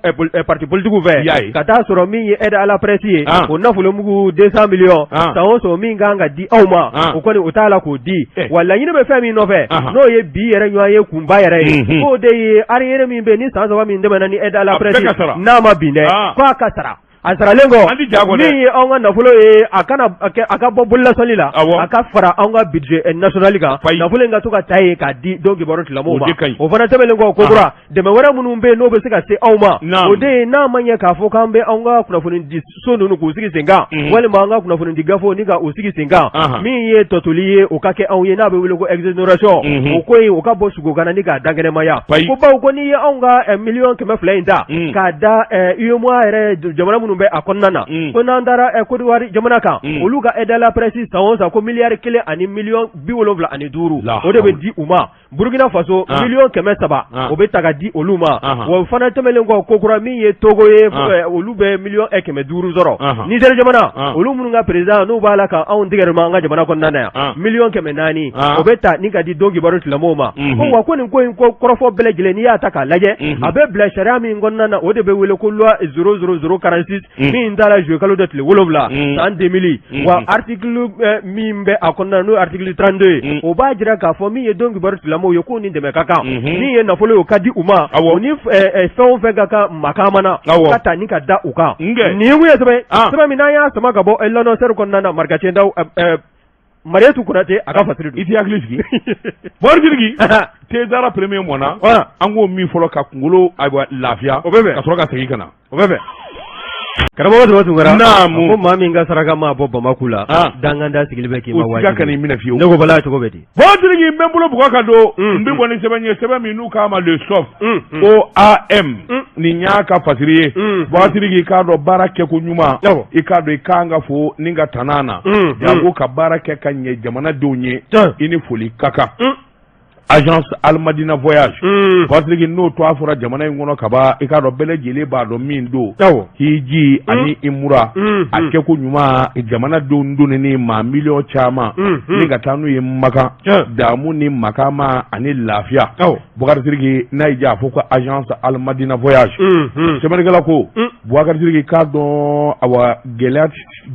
parti politigiw fɛ, ka taa sɔrɔ min ye aide à la presse ye, o nafolomugu 200 millions san o san min kan ka di aw ma, o kɔni o t'a la k'o di. Wa laɲini bɛ fɛn min nɔfɛ, n'o ye bi yɛrɛ ɲɔgɔn ye kunba yɛrɛ ye, k'o de ye arriéré min bɛ ni san 3 min tɛmɛna ni aide à la presse n'a ma bin dɛ, k'a ka sara. A saralen kɔ, min ye anw ka nafolo ye, a kana a ka bɔ bololasɔnni la, a ka fara anw ka budget national kan, nafolo in ka to ka ta yen k'a di don kibaru silamɛw ma. O fana tɛmɛnen kɔ kokura, dɛmɛ wɛrɛ minnu bɛ yen n'o bɛ se ka se aw ma, o de ye n'a ma ɲɛ k'a fɔ k'an bɛ anw ka kunnafoni di so ninnu k'u sigi sen kan, walima an ka kunnafoni di gafew ni ka u sigi sen kan, min ye tɔtoli ye, o ka kɛ anw ye n'a bɛ wele ko exonération, o ko in o ka bɔ sugo kana ni k'a dankɛnɛmaya. Ko bawo ko n'i ye anw ka 200 millions in ta k'a da UEMOA yɛrɛ jamana minnu bɛ a kɔnɔna na, ko n'an taara Côte d'Ivoire jamana kan, olu ka aide à la presse san o san ko miliyari 1 ani miliyɔn 75, o de bɛ di u ma. Burukina Faso, 300 millions, o bɛ ta ka di olu ma. Wa o fana tɛmɛnen kɔ kokura, min ye Togo ye, olu bɛ 500 millions sɔrɔ. Niger jamana, olu minnu ka président n'u b'a la ka anw tigɛrɛma an ka jamana kɔnɔna na yan, 400 millions, o bɛ ta ni ka di don kibaru silamɛw ma. Ko wa ko nin ko in ko kɔrɔfɔ bɛɛ lajɛlen, n'i y'a ta k'a lajɛ, a bɛ bila sariya min kɔnɔna na, o de bɛ wele ko loi 00046 min taara juillet kalo de tile 7 san 2000. Wa article min bɛ a kɔnɔna, n'o article 32 ye, o b'a jira k'a fɔ min ye don kibaru silamɛw tigilamɔgɔw ye k'u ni dɛmɛ ka kan min ye nafolo ye o ka di u ma u ni fɛn o fɛn ka kan makaama na ka taa ni ka da u kan nin kun ye sɛbɛn sɛbɛn min n'an y'a sama ka bɔ L'Annonceur kɔnɔna na Marika Ndaw Marietou Konate a ka fasiri don i t'i hakili sigi Bubakari Sidiki thé Zara premier mɔna an k'o min fɔlɔ ka kunkolo ayiwa lafiya o bɛ bɛn ka sɔrɔ ka segin ka na o bɛ bɛn karamɔgɔ Daba Tunkara naamu ko maa min ka saraka ma bɔ Bamako la danganda sigili bɛ k'i ma wajibi o ka n'i minɛ fiyewu ne ko bala cogo bɛ di Bubakari Sidiki n bɛ n bolo bugɔ ka don n bɛ bɔ ni sɛbɛn ye sɛbɛn min n'u k'a ma Le Soft OAM nin y'a ka fasiri ye Bubakari Sidiki i k'a dɔn baara kɛko ɲuman i k'a dɔn i kan ka fo ni ka tana na janko ka baara kɛ ka ɲɛ jamanadenw ye i ni foli ka kan agence Almadina voyage Bubakari Sidiki n'o tɔgɔ fɔra jamana in kɔnɔ kaban i k'a dɔn bɛɛ lajɛlen b'a dɔn min don hiji ani imura a kɛko ɲuman jamanadenw donni ni maa miliyɔn caman ni ka taa n'u ye Makan damu ni makama ani lafiya Bubakari Sidiki n'a y'i diya a fɔ ko agence Almadina voyage sɛbɛnnikɛla ko Bubakari Sidiki k'a dɔn awa gɛlɛya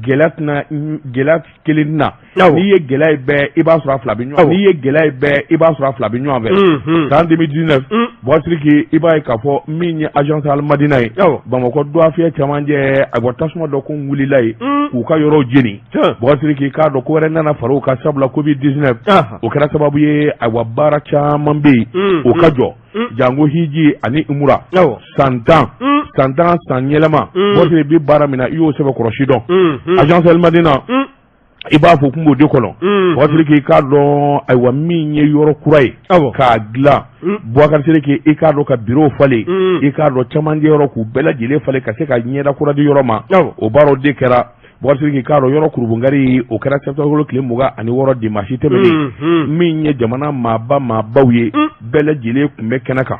gɛlɛya kelen na n'i ye gɛlɛya ye bɛɛ i b'a sɔrɔ a fila bɛ ɲɔgɔn n'i ye gɛlɛya ye bɛɛ i b'a sɔrɔ a fila bɛ ɲɔgɔn fɛ san 2019 Bubakari Sidiki i b'a ye k'a fɔ min ye agence Almadina ye Bamakɔ dɔgɔfiyɛ cɛmancɛ ayiwa tasuma dɔ ko wulila yen k'u ka yɔrɔw jeni Bubakari Sidiki k'a dɔn ko wɛrɛ nana fara u kan sabula Covid 19 o kɛra sababu ye ayiwa baara caman bɛ yen o ka jɔ janko hiji ani umura san 10 san 10 san yɛlɛma Bubakari Sidiki bɛ baara min na i y'o sɛbɛkɔrɔ sidɔn agence Almadina i b'a fɔ kun b'o de kɔnɔ Bubakari Sidiki k'a dɔn ayiwa min ye yɔrɔ kura ye k'a dilan Bubakari Sidiki i k'a dɔn ka bureau falen i k'a dɔn camancɛ yɔrɔ k'u bɛɛ lajɛlen falen ka se ka ɲɛda kura di yɔrɔ ma o baaraw de kɛra Bubakari Sidiki k'a dɔn yɔrɔ kurunbonkari o kɛra septembre tile 26 dimanche tɛmɛnen min ye jamana maaba maabaw ye bɛɛ lajɛlen tun bɛ kɛnɛ kan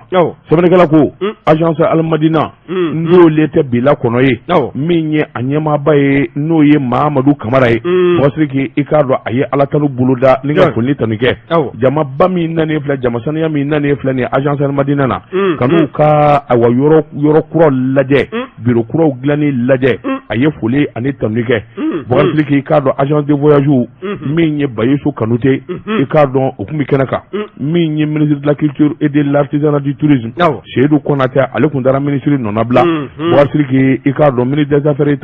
sɛbɛnnikɛla ko agence Almadina n'o le tɛ bila kɔnɔ ye min ye a ɲɛmaaba ye n'o ye Mahamadu Kamara ye Bubakari Sidiki i k'a dɔn a ye ala tanu boloda ni ka foli tanu kɛ jamaba min nanen filɛ jama saniya min nanen filɛ nin agence Almadina na ka n'u ka awa yɔrɔ kuraw lajɛ bureau kuraw dilanni lajɛ a ye foli ani tanu kɛ Bubakari Sidiki i k'a dɔn agence de voyage min ye Bayisu Kanute i k'a dɔn o tun bɛ kɛnɛ kan min ye ministre de la culture et de l'artisanat du tourisme Seyidu Konatɛ ale tun taara ministre nɔnabila Bubakari Sidiki i k'a dɔn ministre des affaires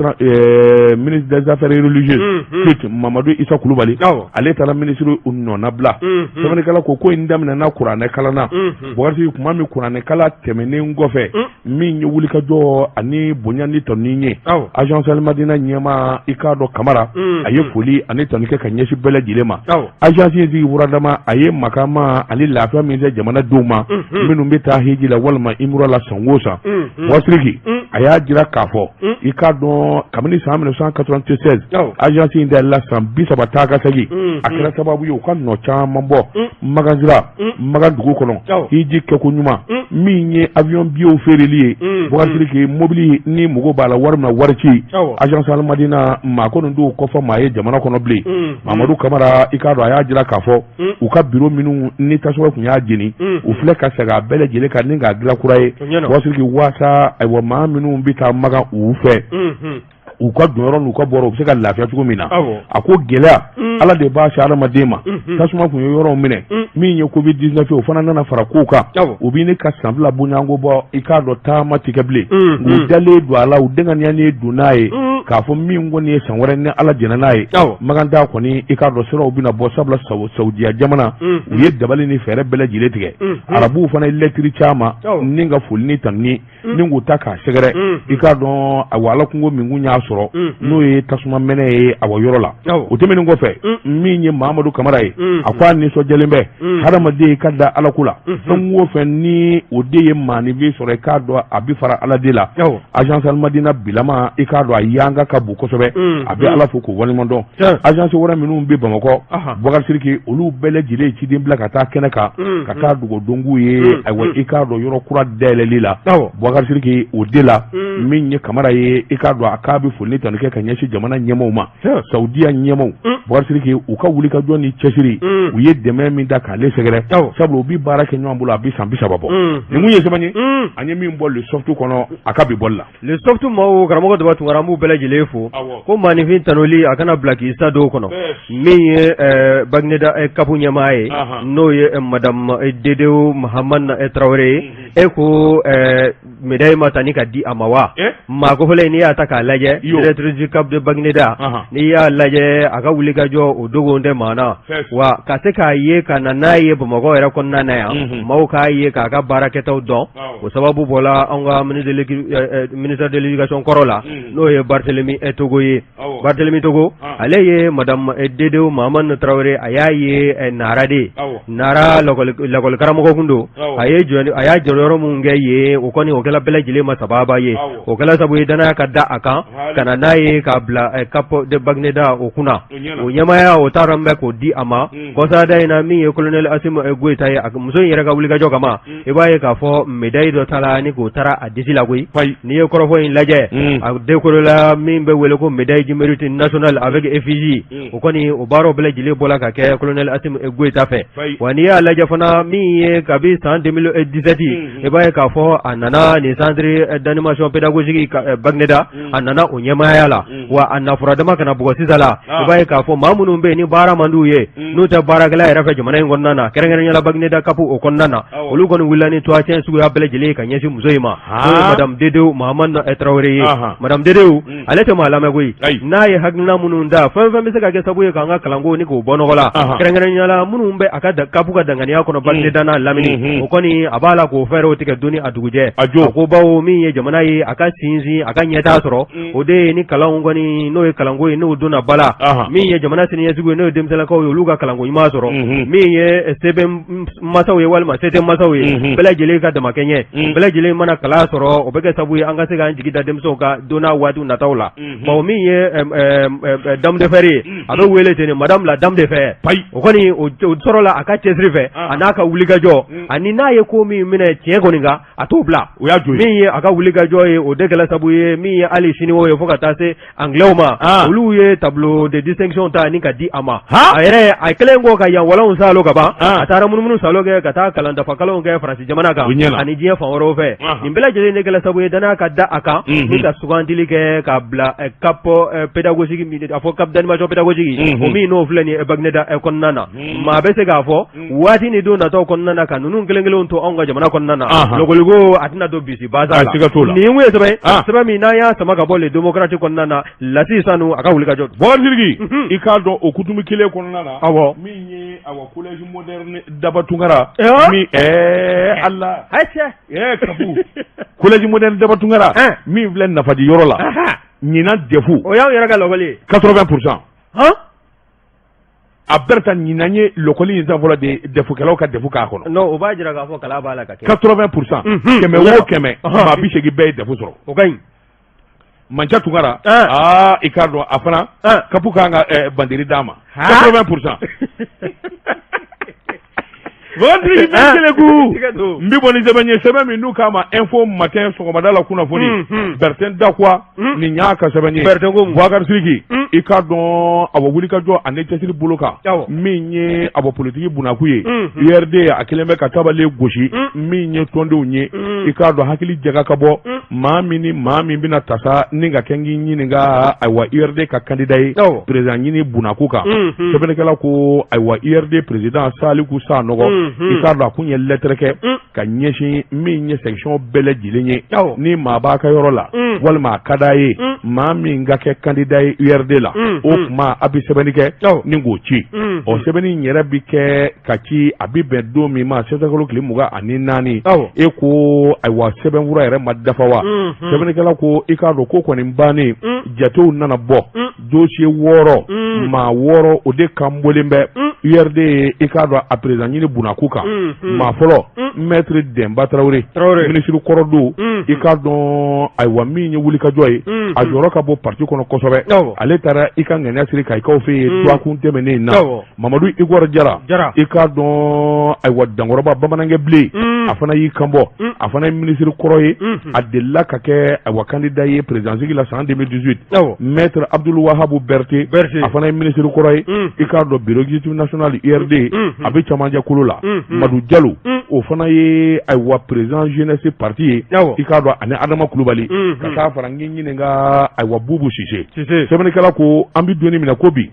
ministre des affaires religieuses culte Mamadu Isa Kulubali ale taara ministre nɔnabila sɛbɛnnikɛla ko ko in daminɛna kuranɛ kalan na Bubakari Sidiki tuma min kuranɛ kalan tɛmɛnen kɔfɛ min ye wulikajɔ ani bonya ni tanu ye agence Almadina ɲɛmaa i k'a dɔn Kamara a ye foli ani tanu kɛ ka ɲɛsin bɛɛ lajɛlen ma agence in sigi furadama a ye makama ani lafiya min se jamanadenw ma minnu bɛ taa hiji la walima imura la san o san Bubakari Sidiki a y'a jira k'a fɔ i k'a dɔn kabini san 1996 agence in dayɛlɛla san 30 taa ka segin a kɛra sababu ye u ka nɔ caman bɔ Makan sira Makan dugu kɔnɔ hiji kɛko ɲuman min ye avion billetw feereli ye Bubakari Sidiki mobili ni mɔgɔ b'a la wari min na wari ci agence Almadina maa kɔni t'o kɔfɔ maa ye jamana kɔnɔ bilen Mamadu Kamara i k'a dɔn a y'a jira k'a fɔ u ka bureau minnu ni tasuma tun y'a jeni u filɛ ka segin a bɛɛ lajɛlen kan ni k'a dilan kura ye Bubakari Sidiki waasa ayiwa maa minnu bɛ taa Makan u fɛ u ka donyɔrɔ n'u ka bɔyɔrɔ u bɛ se ka lafiya cogo min na a ko gɛlɛya ala de b'a se adamaden ma tasuma tun ye yɔrɔw minɛ min ye covid 19 o fana nana fara kow kan u bɛ ne ka san 2 bɔɲɔgɔnko bɔ i k'a dɔn taama tɛ kɛ bilen u dalen don a la u denganiyanen don n'a ye k'a fɔ min kɔni ye san wɛrɛ ni ala jɛnna n'a ye Makan taa kɔni i k'a dɔn siraw bɛna bɔ sabula Saudiya jamana u ye dabali ni fɛɛrɛ bɛɛ lajɛlen tigɛ arabuw fana ye lɛtiri caman ni ka foli ni tanuni ni k'u ta k'a sɛgɛrɛ i k'a dɔn awa ala kunko min kun y'a sɔrɔ n'o ye tasuma mɛnɛ ye awa yɔrɔ la o tɛmɛnen kɔfɛ min ye Mamadu Kamara ye a ko a nisɔndiyalen bɛ hadamaden ka da ala ko la fɛn o fɛn ni o de ye maaninfin sɔrɔ i k'a dɔn a bɛ fara ala de la agence Almadina bilama i k'a dɔn a yanga ka bon kosɛbɛ a bɛ ala fo k'o waleɲuman dɔn agence wɛrɛ minnu bɛ Bamakɔ Bubakari Sidiki olu bɛɛ lajɛlen ye ciden bila ka taa kɛnɛ kan ka taa dugawu k'u ye ayiwa i k'a dɔn yɔrɔ kura dayɛlɛli la Bubakari Sidiki o de la min ye Kamara ye i k'a dɔn a k'a bɛ foli ni tanu kɛ ka ɲɛsin jamana ɲɛmaaw ma Saudiya ɲɛmaaw Bubakari Sidiki u ka wulikajɔ ni cɛsiri u ye dɛmɛ min da k'ale sɛgɛrɛ sabula u bɛ baara kɛ ɲɔgɔn bolo a bɛ san 30 bɔ nin kun ye sɛbɛn ye an ye min bɔ Le Soft kɔnɔ a ka bi bɔli la Le Soft maaw karamɔgɔ Daba Tunkara an b'u bɛɛ lajɛlen lajɛlen fo ko maaninfin tanuli a kana bila k'i sa don kɔnɔ min ye Bagineda CAP ɲɛmaa ye n'o ye madame Dedewu Mahamani Tarawele ye e ko médaille ma ta ni ka di a ma wa maa kofɔlen n'i y'a ta k'a lajɛ directrice du CAP de Bagineda n'i y'a lajɛ a ka wulikajɔ o dogolen tɛ maa na wa ka se k'a ye ka na n'a ye Bamakɔ yɛrɛ kɔnɔna na yan maaw k'a ye k'a ka baarakɛtaw dɔn o sababu bɔla an ka ministre de l'éducation kɔrɔ la n'o ye Barthélemy Togo ye Barthélemy Togo ale ye madame Dedewu Mahamani Tarawele a y'a ye Nara de Nara lakɔlikaramɔgɔ kun don a ye a y'a jɔyɔrɔ min kɛ yen o kɔni o kɛla bɛɛ lajɛlen ma sababa ye o kɛla sabu ye danaya ka da a kan ka na n'a ye k'a bila CAP de Bagineda o kunna o ɲɛmaaya o taara bɛ k'o di a ma kɔsada in na min ye colonel Assimi Goïta ye muso in yɛrɛ ka wulikajɔ kama i b'a ye k'a fɔ médaille dɔ tala ni k'o taara a disi la koyi n'i ye kɔrɔfɔ in lajɛ a décoré la min bɛ wele ko médaille du mérite national avec effigie o kɔni o baaraw bɛɛ lajɛlen bɔla ka kɛ colonel Assimi Goïta fɛ wa n'i y'a lajɛ fana min ye kabi san 2017 i b'a ye k'a fɔ a nana nin centre d'animation pédagogique Bagineda a nana o ɲɛmaaya la wa a na furadama kana bugɔ sisan la i b'a ye k'a fɔ maa minnu bɛ yen ni baara man d'u ye n'u tɛ baarakɛla yɛrɛ fɛ jamana in kɔnɔna na kɛrɛnkɛrɛnnenya la Bagineda CAP o kɔnɔna na olu kɔni wulila ni tɔgɔcɛn suguya bɛɛ lajɛlen ka ɲɛsin muso in ma n'o ye madame Dedewu Mahamani Tarawele ye madame Dedewu ale tɛ maa lamɛn koyi n'a ye hakilina minnu da fɛn fɛn bɛ se ka kɛ sababu ye k'an ka kalanko ni k'o bɔ nɔgɔ la kɛrɛnkɛrɛnnenya la minnu bɛ a ka CAP ka danganiya kɔnɔ Bagineda n'a lamini o kɔni a b'a la k'o fɛɛrɛw tigɛ don ni a dugujɛ a ko bawo min ye jamana ye a ka sinsin a ka ɲɛtaa sɔrɔ o de ye ni kalanw kɔni n'o ye kalanko ye n'o donna ba la min ye jamana siniɲɛsigi ye n'o ye denmisɛnninlakaw ye olu ka kalanko ɲuman sɔrɔ min ye se bɛ masaw ye walima se tɛ masaw ye bɛɛ lajɛlen ka damakɛɲɛ bɛɛ lajɛlen mana kalan sɔrɔ o bɛ kɛ sababu ye an ka se k'an jigi da denmisɛnw kan don n'a waati nataw la bawo min ye dame de fer ye a bɛ wele ten madame la dame de fer o kɔni o sɔrɔla a ka cɛsiri fɛ a n'a ka wulikajɔ ani n'a ye ko min minɛ tiɲɛ kɔni kan a t'o bila o y'a jo min ye a ka wulikajɔ ye o de kɛla sabu ye min ye hali siniwaw ye fo ka taa se anglais ma olu ye tableau de distinction ta ni ka di a ma a yɛrɛ a kɛlen kɔ ka yan walanw saalo ka ban a taara munumunu saalo kɛ ka taa kalan dafa kalanw kɛ Faransi jamana kan ani diɲɛ fan wɛrɛw fɛ nin bɛɛ lajɛlen de kɛla sabu ye danaya ka da a kan ni ka sugandili kɛ k'a bila CAP pédagogique a fɔ CAP d'animation pédagogique o min n'o filɛ nin ye Bagineda kɔnɔna na maa bɛ se k'a fɔ waati ni don nataw kɔnɔna na ka ninnu kelen kelenw to anw ka jamana kɔnɔna na lɔkɔliko a tɛna don bisi basa la nin ye sɛbɛn sɛbɛn min n'an y'a sama ka bɔ Le Démocrate kɔnɔna na Lasi Sanu a ka wulikajɔ Bubakari Sidiki i k'a dɔn o kutumu kelen kɔnɔna na awɔ min ye awa collège moderne Daba Tunkara min Ala kafu collège moderne Daba Tunkara min filɛ Nafaji yɔrɔ la ɲinan DEF o y'anw yɛrɛ ka lɔkɔli ye 80% a bɛɛ ta ɲinan ye lɔkɔli in san fɔlɔ de DEF kɛlaw ka DEF k'a kɔnɔ non o b'a jira k'a fɔ kalan b'a la ka kɛ 80% 100 o 100 maa 80 bɛɛ ye DEF sɔrɔ o ka ɲi Manca Tunkara aa i k'a dɔn a fana CAP kan ka banderi d'a ma 80% N bɛ bɔ ni sɛbɛn ye sɛbɛn min n'u k'a ma Info Matin sɔgɔmada la kunnafoni Bertin Dakwa nin y'a ka sɛbɛn ye Bubakari Sidiki i k'a dɔn a wulikajɔ ani cɛsiri bolo kan min ye a bɔ politiki bunakun ye URD a kɛlen bɛ ka tabale gosi min ye tɔndenw ye i k'a dɔn hakili jaga ka bɔ maa min ni maa min bɛna tasa ni ka kɛ k'i ɲininka ayiwa URD ka candidat ye président ɲini bunakun kan sɛbɛnnikɛla ko ayiwa URD président Saliku Sanɔgɔ i k'a dɔn a kun ye lɛtɛrɛ kɛ ka ɲɛsin min ye section bɛɛ lajɛlen ye ni maa b'a ka yɔrɔ la walima a ka d'a ye maa min ka kɛ candidat ye URD la o tuma a bɛ sɛbɛnni kɛ ni k'o ci ɔ sɛbɛnni in yɛrɛ bɛ kɛ ka ci a bɛ bɛn don min ma sɛtanburukalo tile 24 e ko ayiwa sɛbɛnfura yɛrɛ ma dafa wa sɛbɛnnikɛla ko i k'a dɔn ko kɔni bannen jatew nana bɔ dossier 6 maa 6 o de kan bɔlen bɛ URD i k'a dɔn a président ɲini bunakun kan maa fɔlɔ maître Dɛnba Tarawele minisiri kɔrɔ don i k'a dɔn ayiwa min ye wulikajɔ ye a jɔyɔrɔ ka bon parti kɔnɔ kosɛbɛ ale taara i ka ŋaniya siri Kayikaw fɛ yen dɔgɔkun tɛmɛnen in na Mamadu Igor Jara i k'a dɔn ayiwa dankɔrɔba bamanankɛ bilen A fana y'i kanbɔ. A fana ye minisiri kɔrɔ ye, a delila ka kɛ ayiwa candidat ye président sigi la san 2018. Maître Abdoul Wahab Berté, a fana ye minisiri kɔrɔ ye, i k'a dɔn bureau exécutif national URD, a bɛ camancɛ kolo la. Madu Jalo, o fana ye ayiwa président jeunesse parti ye, i k'a dɔn, ani Adama Kulubali, ka taa fara n ɲininka ayiwa Bubu Sise. Sɛbɛnnikɛla ko an bɛ don min na ko bi,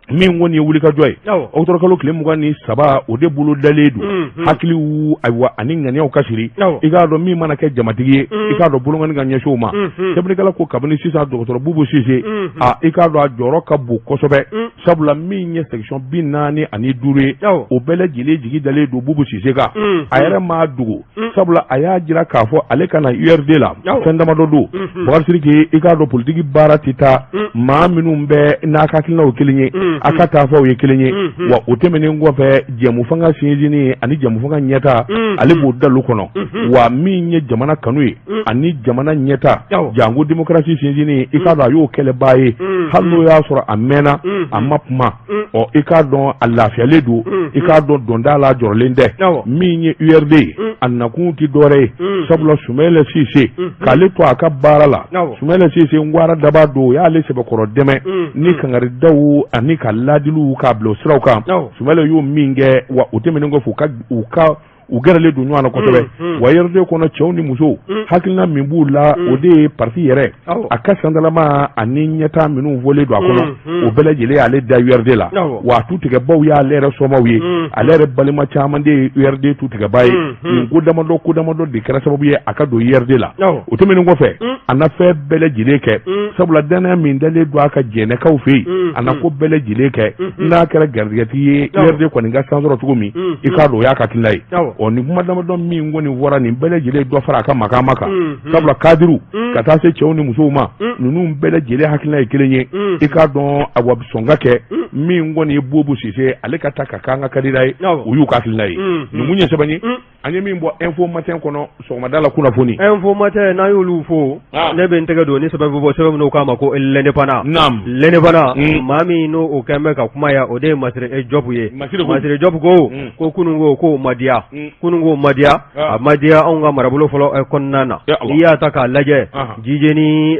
min kɔni ye wulikajɔ ye, octobre kalo tile 23, o de bolo dalen don hakiliw ayiwa ani ŋaniyaw ka siri. I k'a dɔn, min mana kɛ jamatigi ye, i k'a dɔn, bolonkɔni ka ɲɛsin o ma. Sɛbɛnnikɛla ko kabini sisan, dɔgɔtɔrɔ Bubu Sise, a i k'a dɔn, a jɔyɔrɔ ka bon kosɛbɛ, sabula min ye section 45 ye, o bɛɛ lajɛlen jigi dalen don Bubu Sise kan. A yɛrɛ m'a dogo, sabula a y'a jira k'a fɔ ale ka na URD la, fɛn damadɔ don. Bakari Sidiki, i k'a dɔn, politiki baara tɛ taa maa minnu bɛ n'a ka hakilinaw kelen ye, a ka taafaw ye kelen ye. Wa o tɛmɛnen kɔfɛ, jɛmufanga sinsinni ani jɛmufanga ɲɛta, ale b'o dalu kɔnɔ. Wa min ye jamana kanu ye ani jamana ɲɛta, janko démocratie sinsinni, i k'a dɔn, a y'o kɛlɛbaa ye. Hali n'o y'a sɔrɔ a mɛnna a ma kuma, ɔ i k'a dɔn, a lafiyalen don, i k'a dɔn, dɔnda la jɔrɔlen tɛ. Min ye URD ye, a nakun tɛ dɔwɛrɛ ye, sabula Sumayila Sise, k'ale to a ka baara la, Sumayila Sise ngwara daba don, o y'ale sɛbɛkɔrɔ dɛmɛ ni kangaridaw ani ka ladiliw k'a bila o siraw kan. Sumayila y'o min kɛ, wa o tɛmɛnen kɔfɛ, u ka u gɛrɛlen don ɲɔgɔn na kosɛbɛ. Wa URD kɔnɔ, cɛw ni musow, hakilina min b'u la, o de ye parti yɛrɛ a ka sandalama ani ɲɛtaa minnu fɔlen don a kɔnɔ, o bɛɛ lajɛlen y'ale da URD la. Wa a tutigɛbaw y'ale yɛrɛ somaaw ye, ale yɛrɛ balima caman de ye URD tutigɛba ye. Nin ko damadɔ, ko damadɔ de kɛra sababu ye a ka don URD la. O tɛmɛnen kɔfɛ, a na fɛn bɛɛ lajɛlen kɛ, sabula danaya min dalen don a ka jɛnɛkaw fɛ yen, a na ko bɛɛ lajɛlen kɛ n'a kɛra garijɛgɛtigi ye, URD kɔni ka san sɔrɔ cogo min, i k'a dɔn, o y'a ka hakilina ye. Ɔ nin kuma damadɔ min kɔni fɔra, nin bɛɛ lajɛlen dɔ fara a ka makama kan, sabula kadiriw ka taa se cɛw ni musow ma, ninnu bɛɛ lajɛlen hakilina ye kelen ye. I k'a dɔn, awa sɔn ka kɛ min kɔni ye Bubu Sise, ale ka taa ka k'an ka candidat ye, o y'u ka hakilina ye. Nin kun ye sɛbɛn ye an ye min bɔ Info Matin kɔnɔ sɔgɔmada la kunnafoni. Info Matin n'an y'olu fo, ne bɛ n tɛgɛ don ni sɛbɛn bɛ bɔ, sɛbɛn min n'o k'a ma ko L'Indépendant. L'Indépendant, maa min n'o o kɛn bɛ ka kuma yan, o de ye Masire Jɔpu ye. Masire Jɔpu ko ko kununko k'o ma diya, kununko ma diya, a ma diya anw ka marabolo fɔlɔ kɔnɔna na. N'i y'a ta k'a lajɛ, jijeni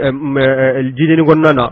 jijeni kɔnɔna na,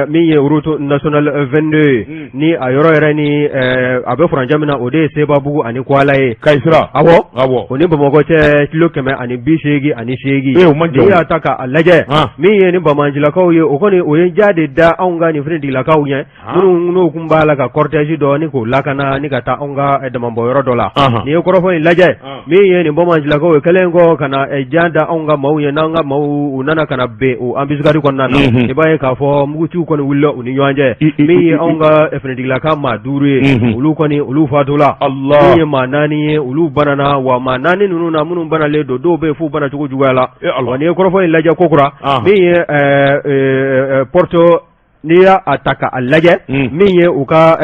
min ye route nationale 22 ye, ni a yɔrɔ yɛrɛ ni a bɛ furancɛ min na, o de ye Sebabugu ani Kwala ye. Kayi sira. Awɔ, o ni Bamakɔ cɛ kilo 188. N'i y'a ta k'a lajɛ, min ye ni banbaancilakaw ye, o kɔni o ye ja de da anw ka nin finitigilakaw ɲɛ, minnu n'o tun b'a la ka cortège dɔ ni k'o lakana ni ka taa anw ka damabɔyɔrɔ dɔ la. N'i ye kɔrɔfɔ in lajɛ, min ye nin banbaancilakaw ye, kɛlen kɔ ka na ja da anw ka maaw ye, n'an ka maaw u nana ka na bin o embuscade kɔnɔna na, i b'a ye k'a fɔ muguciw kɔni wulila u ni ɲɔgɔn cɛ. Min ye anw ka finitigilaka maa 5 ye, olu kɔni olu fatula. Min ye maa 4 ye, olu banana. Wa maa 4 ninnu na, minnu banalen don, dɔw bɛ yen f'u bana cogo juguya la. Wa n'i ye kɔrɔfɔ in lajɛ kokura, min ye porte, n'i y'a ta k'a lajɛ, min ye u ka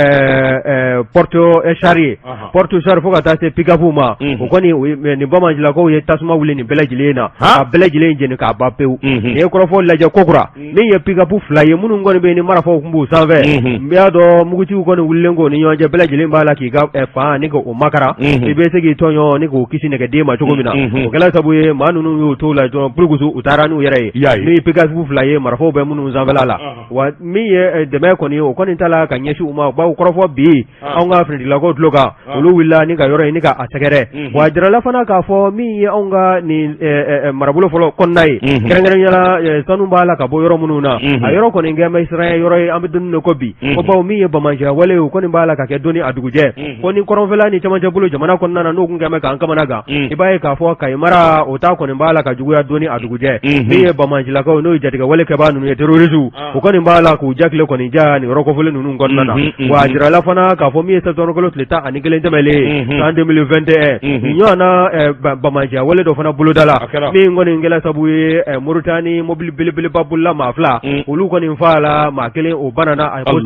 porte char ye, porte char fo ka taa se pick-up ma, o kɔni nin banbaancilakaw ye tasuma wuli nin bɛɛ lajɛlen na, ka bɛɛ lajɛlen jeni k'a ban pewu. N'i ye kɔrɔfɔ lajɛ kokura, min ye pick-up 2 ye, minnu kɔni bɛ ni marifaw tun b'u sanfɛ, n y'a dɔn muguciw kɔni wulilen k'o ni ɲɔgɔn cɛ, bɛɛ lajɛlen b'a la k'i ka fan ni k'o makara, i bɛ se k'i tɔɲɔ ni k'o kisi nɛgɛden ma cogo min na. O kɛla sabu ye maa ninnu y'u t'o la dɔrɔn, purukusu u taara n'u yɛrɛ ye, min ye pick-up 2 ye, marifaw bɛ minnu sanfɛla la. Wa min ye dɛmɛ kɔni ye, o kɔni t'a ka ɲɛsin u ma, bawo kɔrɔfɔ bi anw ka finitigilakaw tulo kan, olu wulila ni ka yɔrɔ in ni ka a sɛgɛrɛ. Wa a jirala fana k'a fɔ min ye anw ka nin marabolo fɔlɔ kɔnɔna ye, kɛrɛnkɛrɛnnenya la sanu b'a la ka bɔ yɔrɔ minnu na, a yɔrɔ kɔni kɛlen bɛ siran yɔrɔ ye an bɛ don min na ko bi, ko bawo min ye banbaanciya wale ye, o kɔni b'a la ka kɛ don ni a dugujɛ, ko ni kɔrɔnfɛla ni cɛmancɛ bolo jamana kɔnɔna na, n'o tun kɛlen bɛ k'an kamana gan, i b'a ye k'a fɔ Kayi mara o ta kɔni b'a la ka juguya don ni a dugujɛ. Min ye banbaancilakaw, n'o ye jatigɛ wale kɛbaa ninnu ye, terroristes, o kɔni b'a la k'u jakile kɔni ja nin yɔrɔ kofɔlen ninnu kɔnɔna na. Wa a jirala fana k'a fɔ min ye septembre kalo tile 11 tɛmɛlen san 2021, nin ɲɔgɔnna banbaanciya wale dɔ fana bolodala, min kɔni kɛla sabu ye Moritani mobili belebeleba bolila maa 2, olu kɔni faala, maa 1 o banana. A ko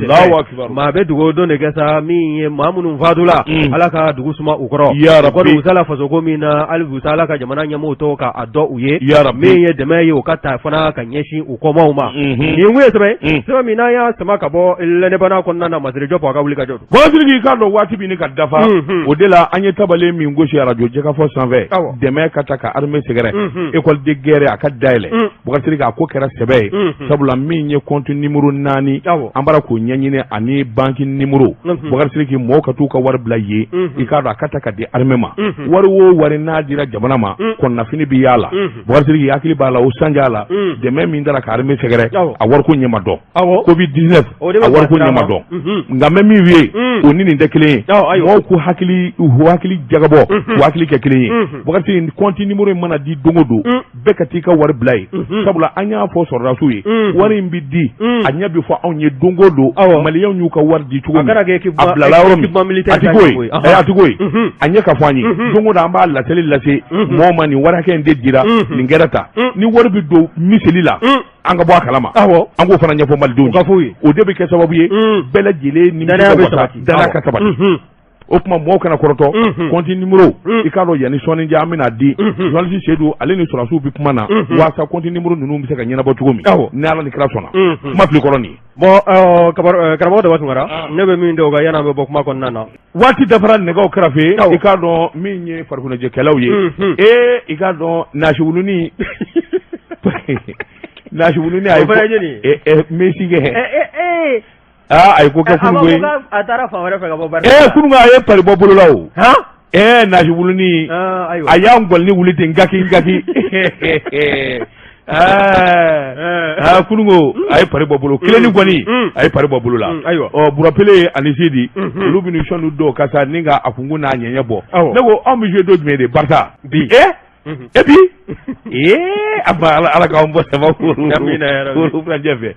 maa bɛ dugawu don de kɛ sa, min ye maa minnu fatula, Ala ka dugu suma u kɔrɔ. Kɔni u sala fasoko min na, hali bi Ala ka jamana ɲɛmɔgɔw tɔgɔ k'a dɔn u ye, min ye dɛmɛ ye, u ka ta fana ka ɲɛsin u kɔmaw ma. Nin kun ye sɛbɛn sɛbɛn sɛbɛn min n'an y'a sama ka bɔ L'Indépendant kɔnɔna na Masire Jɔpu a ka wuli ka jɔ don. Bɔsiriki, k'a dɔn waati bɛ ka dafa, o de la an ye tabalen min gosi arajo jɛkafɔ sanfɛ, dɛmɛ ka ta ka armée sɛgɛrɛ, école de guerre a ka dayɛlɛ. Bɔsiriki, a ko kɛra sɛbɛ ye, sabula min ye compte numéro 4, an bɔra k'o ɲɛɲini, ani banque numéro. Bɔsiriki, mɔgɔw ka t'u ka wari bila yen. I k'a dɔn a ka ta ka di armée ma. Wari o wari n'a dira jamana ma, kɔnɔnafini bɛ y'a la. Bɔsiriki, hakili b'a la o sanja la, dɛmɛ min taara ka armée sɛgɛrɛ, a wariko ɲɛ ma dɔn. Covid 19, a wariko ɲɛ ma dɔn. Nka n bɛ min f'i ye, o ni nin tɛ kelen ye. Mɔgɔw k'u hakili, u hakili jagabɔ, k'u hakili kɛ kelen ye. Bɔsiriki, compte numéro in mana di don o don, bɛɛ ka t'i ka wari bila yen, sabula an y'a fɔ sɔrɔdasiw ye, wari in bɛ di, a ɲɛ bɛ fɔ anw ye don o don, maliyɛnw y'u ka wari di cogo min, a bilala yɔrɔ min, a ti k'o ye, a ti k'o ye, a ɲɛ ka fɔ an ye don o don. An b'a laseli lase mɔgɔw ma, nin wari hakɛ in de dira, nin kɛra tan. Ni wari bɛ don miseli la, an ka bɔ a kalama, an k'o fana ɲɛfɔ malidenw ye. O de bɛ kɛ sababu ye bɛɛ lajɛlen ni danaya ka sabati. O tuma mɔgɔw kana kɔrɔtɔ. Compte numéro, i k'a dɔn yanni sɔɔni cɛ an bɛna di. Journaliste Seydou, ale ni sɔrɔdasiw bɛ kuma na waasa compte numéro ninnu bɛ se ka ɲɛnabɔ cogo min, ni Ala ni kira sɔnna. Kuma fili kɔrɔ nin ye. Bon, karamɔgɔ Daba Tunkara, ne bɛ min dɔn o kan yanni an bɛ bɔ kuma kɔnɔna na. Waati dafara nɛgɛw kɛrɛfɛ. I k'a dɔn min ye farikoloɲɛnajɛkɛlaw ye, ee, i k'a dɔn nasiwuluni, nasiwuluni, a ye Messi kɛ. Aa, a ye ko kɛ kunun koyi. A taara fan wɛrɛ fɛ ka bɔ baara. Ee, kunun a ye pari bɔ bolo la o. Ee, nasiwuluni, a y'a ngɔlini wuli ten gaki gaki. Aa, kunun a ye pari bɔ bolo kelen ni kɔni, a ye pari bɔ bolo la. Ayiwa. Ɔ, Burapele ani Sidi, olu bɛ sɔnni dɔw ka sa ni ka a kunkun n'a ɲɛɲɛ bɔ. Ne ko anw bɛ jouer don jumɛn de Barça? Bi. E bi, ee, a ba, Ala k'an bɔ sama furancɛ fɛ.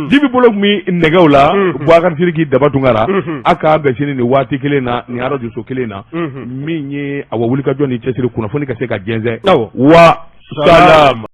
Jibi bolo tun bɛ nɛgɛw la, Bubakari Sidiki Daba Tunkara. A k'an bɛn sini nin waati kelen na, nin arajoso kelen na, min ye awa wulikajɔ ni cɛsiri, kunnafoni ka se ka jɛnsɛn. Wa salam.